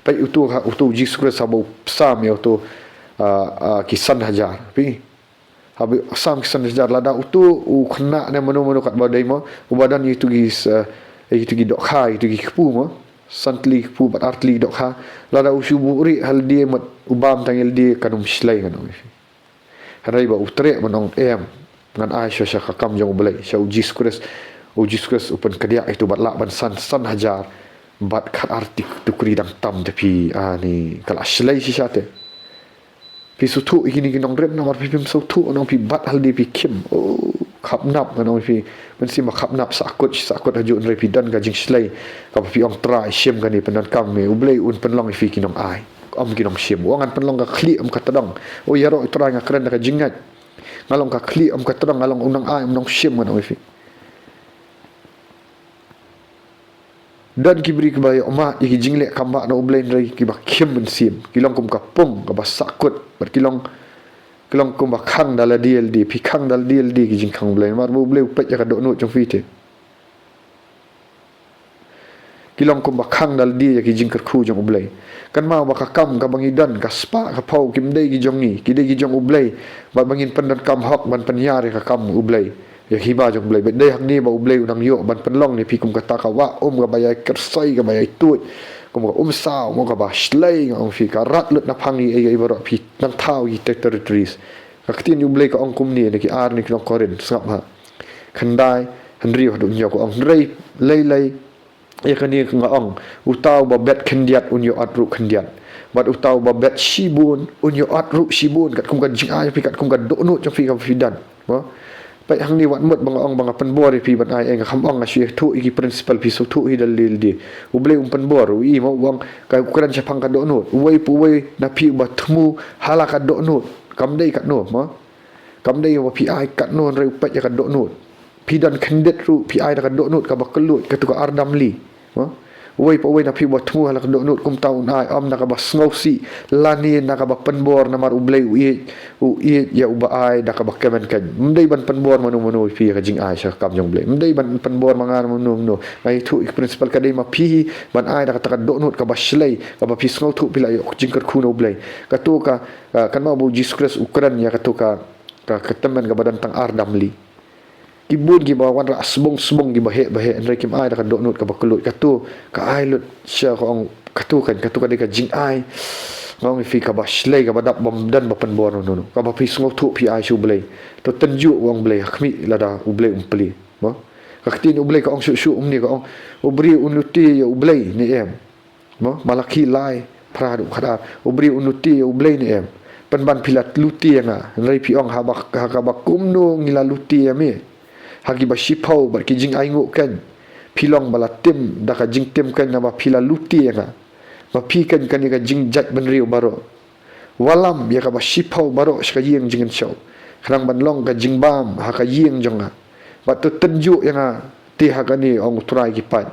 Peit uto ha, uto u Jisu Khrist haba u psalm ïa uto, ah, ah, ki san hajar. Phi. Haba u psalm ki san hajar, lada uto u khynnah ne mano mano katba dei mo, uba don ïa kito ki, ah, ïa kito ki dohkha, ïa kito ki kpu mo. San tylli ki kpu bad ar tylli ki dohkha. Lada u shu buhrieh ha lade, mut u bam tang ïa lade, kan ym shlei, ngan ong ïa phi. Hynrei ba u treh ban ong, em, ngan ai shuwa sha ka kam jong U Blei, sha u Jisu Khrist. U Jisu Khrist u pynkdiah ïa uto bad lah ban san, san hajar bad khat ar tylli ki tukri dang tam te phi, ani, ka la shlei shisha te. Phi sngewthuh ïa kine ki nongrim, namar phi phim sngewthuh, ngan ong ïa phi, bat ha lade phi khim. Oh, khapnap, ngan ong ïa phi. Mynsiem ba khapnap, sahkut, sahkut hajuh, hynrei phi don ka jingshlei kaba phi ong, Trai, shim kane, pyndonkam me. U Blei un pynlong ïa phi ki nongai, ym ki nongshim. U ong, ngan pynlong ka khlieh ym ka tdong. Oh, ïaroh Trai, nga kren da ka jingngeit. Nga long ka khlieh ym ka tdong, nga long u nongai ym nongshim, ngan ong ïa phi. Don ki briew kiba ïohmad ïa ki jingleh kam bah na U Blei, hynrei kiba khim mynsiem. Ki long kum ka pung kaba sahkut, bad ki long, ki long kumba khang da lade lade. Phi khang da lade lade ki jingkhang U Blei, namar ba U Blei u peit ïa ka dohnud jong phi te. Ki long kumba khang da lade ïa ki jingkyrkhu jong U Blei. Kynmaw ba ka kam kaba ngi don, ka spah ka phew, kim dei ki jong ngi, ki dei ki jong U Blei. Bad ba ngin pyndonkam hok ban pynïar ïa ka kam U Blei, ïa ka hima jong U Blei. Bad dei hangne ba U Blei u nang ïoh ban pynlong ïa phi kum kata ka wah um kaba ïai kyrsoi, kaba ïai tuid, kum ka umsaw, mo, kaba shlei, ngan ong ïa phi, ka rat lut na pang ïa, ïa, ïa baroh, phi nang thaw ïa ki territories. Ka ktien U Blei ka ong kumne, na ki ar ne ki nong Korinth, sngap ha. Khyndai, hynriew haduh hynñiew, ka ong, hynrei lei lei, ïa kane nga ong, uta uba bet khyndiat un ïoh ot ruh khyndiat. Bad uta uba bet shibun un ïoh ot ruh shibun. Katkum ka jingai jong phi, katkum ka dohnud jong phi kaba phi don. Mo? Peit hangne, wat mut ba nga ong ba nga pynbor ïa phi ban ai, eh, nga kham ong, nga shu ïathuh ïa ki principle, phi shu thuh hi da lade lade. U Blei um pynbor, u i mo, u ong, ka, u kren shaphang ka dohnud. Uwei pa uwei na phi uba thmu ha la ka dohnud, kam dei katno, mo? Kam dei ba phi ai katno, hynrei u peit ïa ka dohnud. Phi don khyndiat ruh, phi ai da ka dohnud kaba kylluid, kato ka ar damli. Mo? Uwei pa uwei na phi uba thmu ha la ka dohnud kumta un ai, ym na kaba sngewsih lane na kaba pynbor, namar U Blei u ïeit, u ïeit ïa uba ai da kaba kmen keiñ. Ym dei ban pynbor mano mano ïa phi ïa ka jingai sha ka kam jong U Blei. Ym dei ban pynbor ma nga mano mano. Nga ïathuh ïa ka principle, ka dei ma phi hi ban ai da kata ka dohnud kaba shlei, kaba phi sngewthuh phi la ïoh jingkyrkhu na U Blei. Kato ka, ah, kynmaw ba u Jisu Khrist u kren ïa kato ka, ka, ka tymmen kaba don tang ar damli. Ki bun kiba wanrah sbung sbung, kiba heh ba heh, hynrei kim ai da ka dohnud kaba kylluid. Kato ka ai lut sha, ka ong, kato ka, kato ka dei ka jingai, nga ong ïa phi, kaba shlei, kaba dap bym don ba pynbor mano mano. Kaba phi sngewthuh phi ai sha U Blei. To tynjuh, u ong Blei, ha khmih lada U Blei um plie. Mo? Ka ktien U Blei ka ong shuh shuh kumne, ka ong, u briew un lute ïa U Blei ne em? Mo, Malakhi lai, phra haduh khatar. U briew un lute ïa U Blei ne em? Pynban phi la lute ïa nga, hynrei phi ong, haba, ha kaba kumno ngi la lute ïa me? Ha kiba shiphew bad ki jingainguh keiñ. Phi long ba la tim da ka jingtim keiñ, naba phi la lute ïa nga. Ma phi keiñ kane ka jingjait bynriew baroh. Wallam ïa kaba shiphew baroh sha ka ïing jingkynshew, khnang ban long ka jingbam ha ka ïing jong nga. Bad to tynjuh ïa nga te ha kane, ong U Trai ki paid,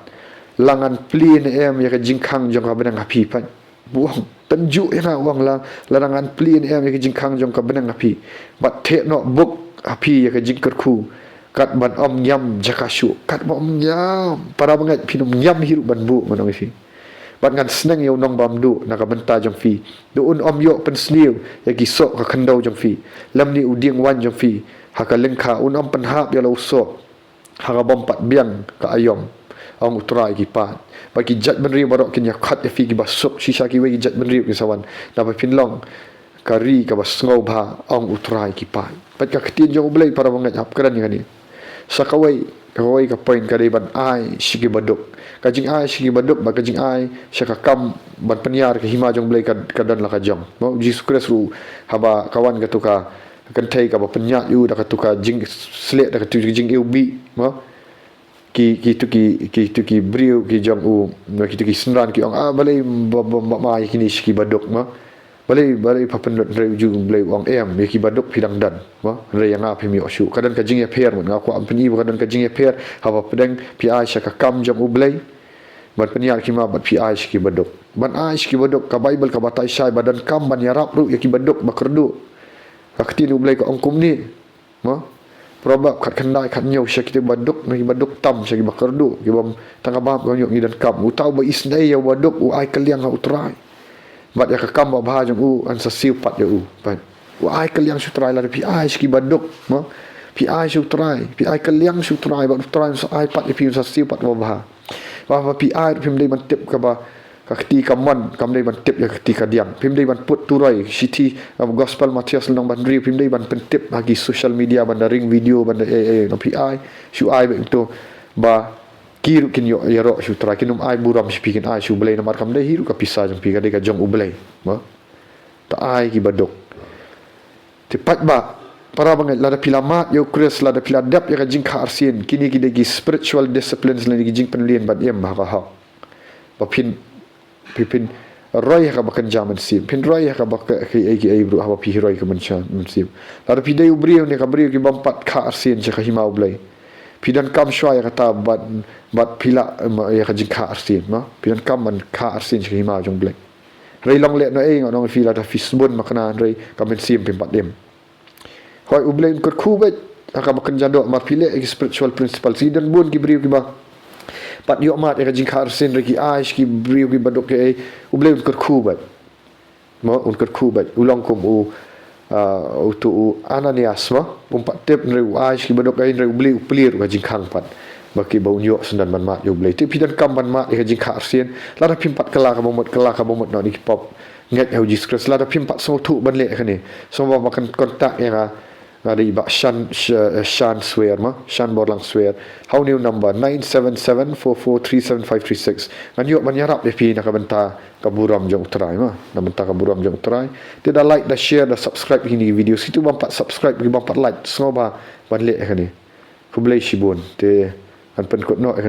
la ngan plie ne em ïa ka jingkhang jong ka bneng ha phi, paid. U ong, tynjuh ïa nga, u ong, la, la ngan plie ne em ïa ka jingkhang jong ka bneng ha phi. Bad theh noh buk ha phi ïa ka jingkyrkhu, kat ban ym ngiam jaka shuh, kat ban ym ngiam. Para bangeit, phin ym ngiam hi ruh ban buh, ngan ong ïa phi. Bad ngan sneng ïa u nongbamduh na ka bynta jong phi. To un ym ïoh pynsniew ïa ki soh ka khyndew jong phi, lymne u dieng waiñ jong phi ha ka lyngkha, un ym pynhap ïa la u soh ha kaba ym pat biang ka aïom, ong U Trai ki paid. Bad ki jaitbynriew baroh kin ïa khot ïa phi kiba suk, shisha kiwei ki jaitbynriew kin sa wan, naba phin long ka ri kaba sngewbha, ong U Trai ki paid. Bad ka ktien jong U Blei, para bangeit, hap kren ïa kane. Sa kawei, kawei ka point ka dei ban ai sha ki baduk. Ka jingai sha ki baduk bad ka jingai sha ka kam ban pynïar ka hima jong U Blei ka, ka don la ka jong. Mo, U Jisu Khrist ruh haba ka wan, kato ka kynthei kaba pynïaid ïa u da kato ka jingshlei, da kato ka jingïewbih, mo. Ki, kito ki, kito ki briew ki jong u, kito ki synran ki ong, ah, balei ba, ba, ba, ba ai kine sha ki baduk, mo. Balei, balei pha pynlut, hynrei U Blei u ong, em, ïa ki baduk phi dang don, mo. Hynrei ïa nga phim ïoh shuh. Ka don ka jingïapher, mo. Nga kwah ban pyni ba ka don ka jingïapher haba pdeng phi ai sha ka kam jong U Blei ban pynïar ka hima bad phi ai sha ki baduk. Ban ai sha ki baduk, ka Baibl ka batai shai ba donkam ban ïarap ruh ïa ki baduk ba kyrduh. Ka ktien U Blei ka ong kumne. Mo? Proverb khatkhyndai khathynñiew, sha kita ba duk na ki ba duk tam, sha ki ba kyrduh, ki bym tang ka bam ka ñiuh ngi donkam. Uta uba isynei ïa u ba duk u ai kylliang ha U Trai. Bad ïa ka kam babha jong u yn sa siew pat ïa u. Bad u ai kylliang sha U Trai, lada phi ai sha ki ba duk, mo? Phi ai sha U Trai, phi ai kylliang sha U Trai, bad U Trai un sa ai pat ïa phi, un sa siew pat babha. Ba, ba phi ai ruh phim dei ban tip kaba ka kti ka mon, kam dei ban tip ïa ka kti ka diang. Phim dei ban put turoi, shithi, um, Gospel Mathaios lynnong ba hynriew, phim dei ban pyntip ha ki social media, ban da ring video, ban da ei ei, no, phi ai, shu ai beit to ba ki ruh kin ïoh ïaroh sha U Trai, kin ym ai burom sha phi, kin ai sha U Blei, namar kam dei hi ruh ka pisa jong phi, ka dei ka jong U Blei. Mo? Ta ai ki ba duk. Te paidbah, para bangeit, lada phi la mad ïa U Khrist, lada phi la dep ïa ka jingkha arsien, kine ki dei ki spiritual disciplines lane ki jingpynlien ban im ha ka hok. Ba phin, phi, phin roi ha kaba kynja mynsiem, phin roi ha kaba ka, ki ei ki ei ruh, haba phi roi ka kynja mynsiem. Lada phi dei u briew ne ka briew ki bym pat kha arsien sha ka hima U Blei, phi donkam shuwa ïa kata bad, bad phi lah, em, ïa ka jingkha arsien, mo? Phi donkam ban kha arsien sha ka hima jong U Blei. Hynrei long lehnohei, nga ong ïa phi, lada phi sbun makna hynrei ka mynsiem phim pat im. Hooid, U Blei un kyrkhu beit ha kaba kynja doh, namar phi leh ïa ki spiritual principles. Ki don bun ki briew kiba pat ïoh mad ïa ka jingkha arsien, hynrei ki ai sha ki briew ki ba duk, ki ei, U Blei un kyrkhu beit. Mo, un kyrkhu beit. U long kum u, ah, utu u Ananias, mo, um pat tip, hynrei u ai sha ki ba duk, ei, hynrei U Blei u plie ruh ka jingkhang pat. Ba ki ba un ïoh syndon ban mad ïa U Blei. Te phi donkam ban mad ïa ka jingkha arsien. Lada phim pat kylla kaba mut, kylla kaba mut noh na ki pop. Ngeit ha U Jisu Khrist, lada phim pat sngewthuh ban leh kane. Sngewbha ba kan contact ïa nga, nga dei i Bah Shan, Sh-, Shan Swer, mo, Shan Borlang Swer. Ha une u number nine seven seven four four three seven five three six. Ngan ïoh ban ïarap ïa phi na ka bynta ka burom jong U Trai, mo. Na bynta ka burom jong U Trai. Te da like, da share, da subscribe ïa kine ki video. Kito bym pat subscribe, ki bym pat like, sngewbha ban leh ïa kane. Khublei shibun. Te ngan pynkut noh ïa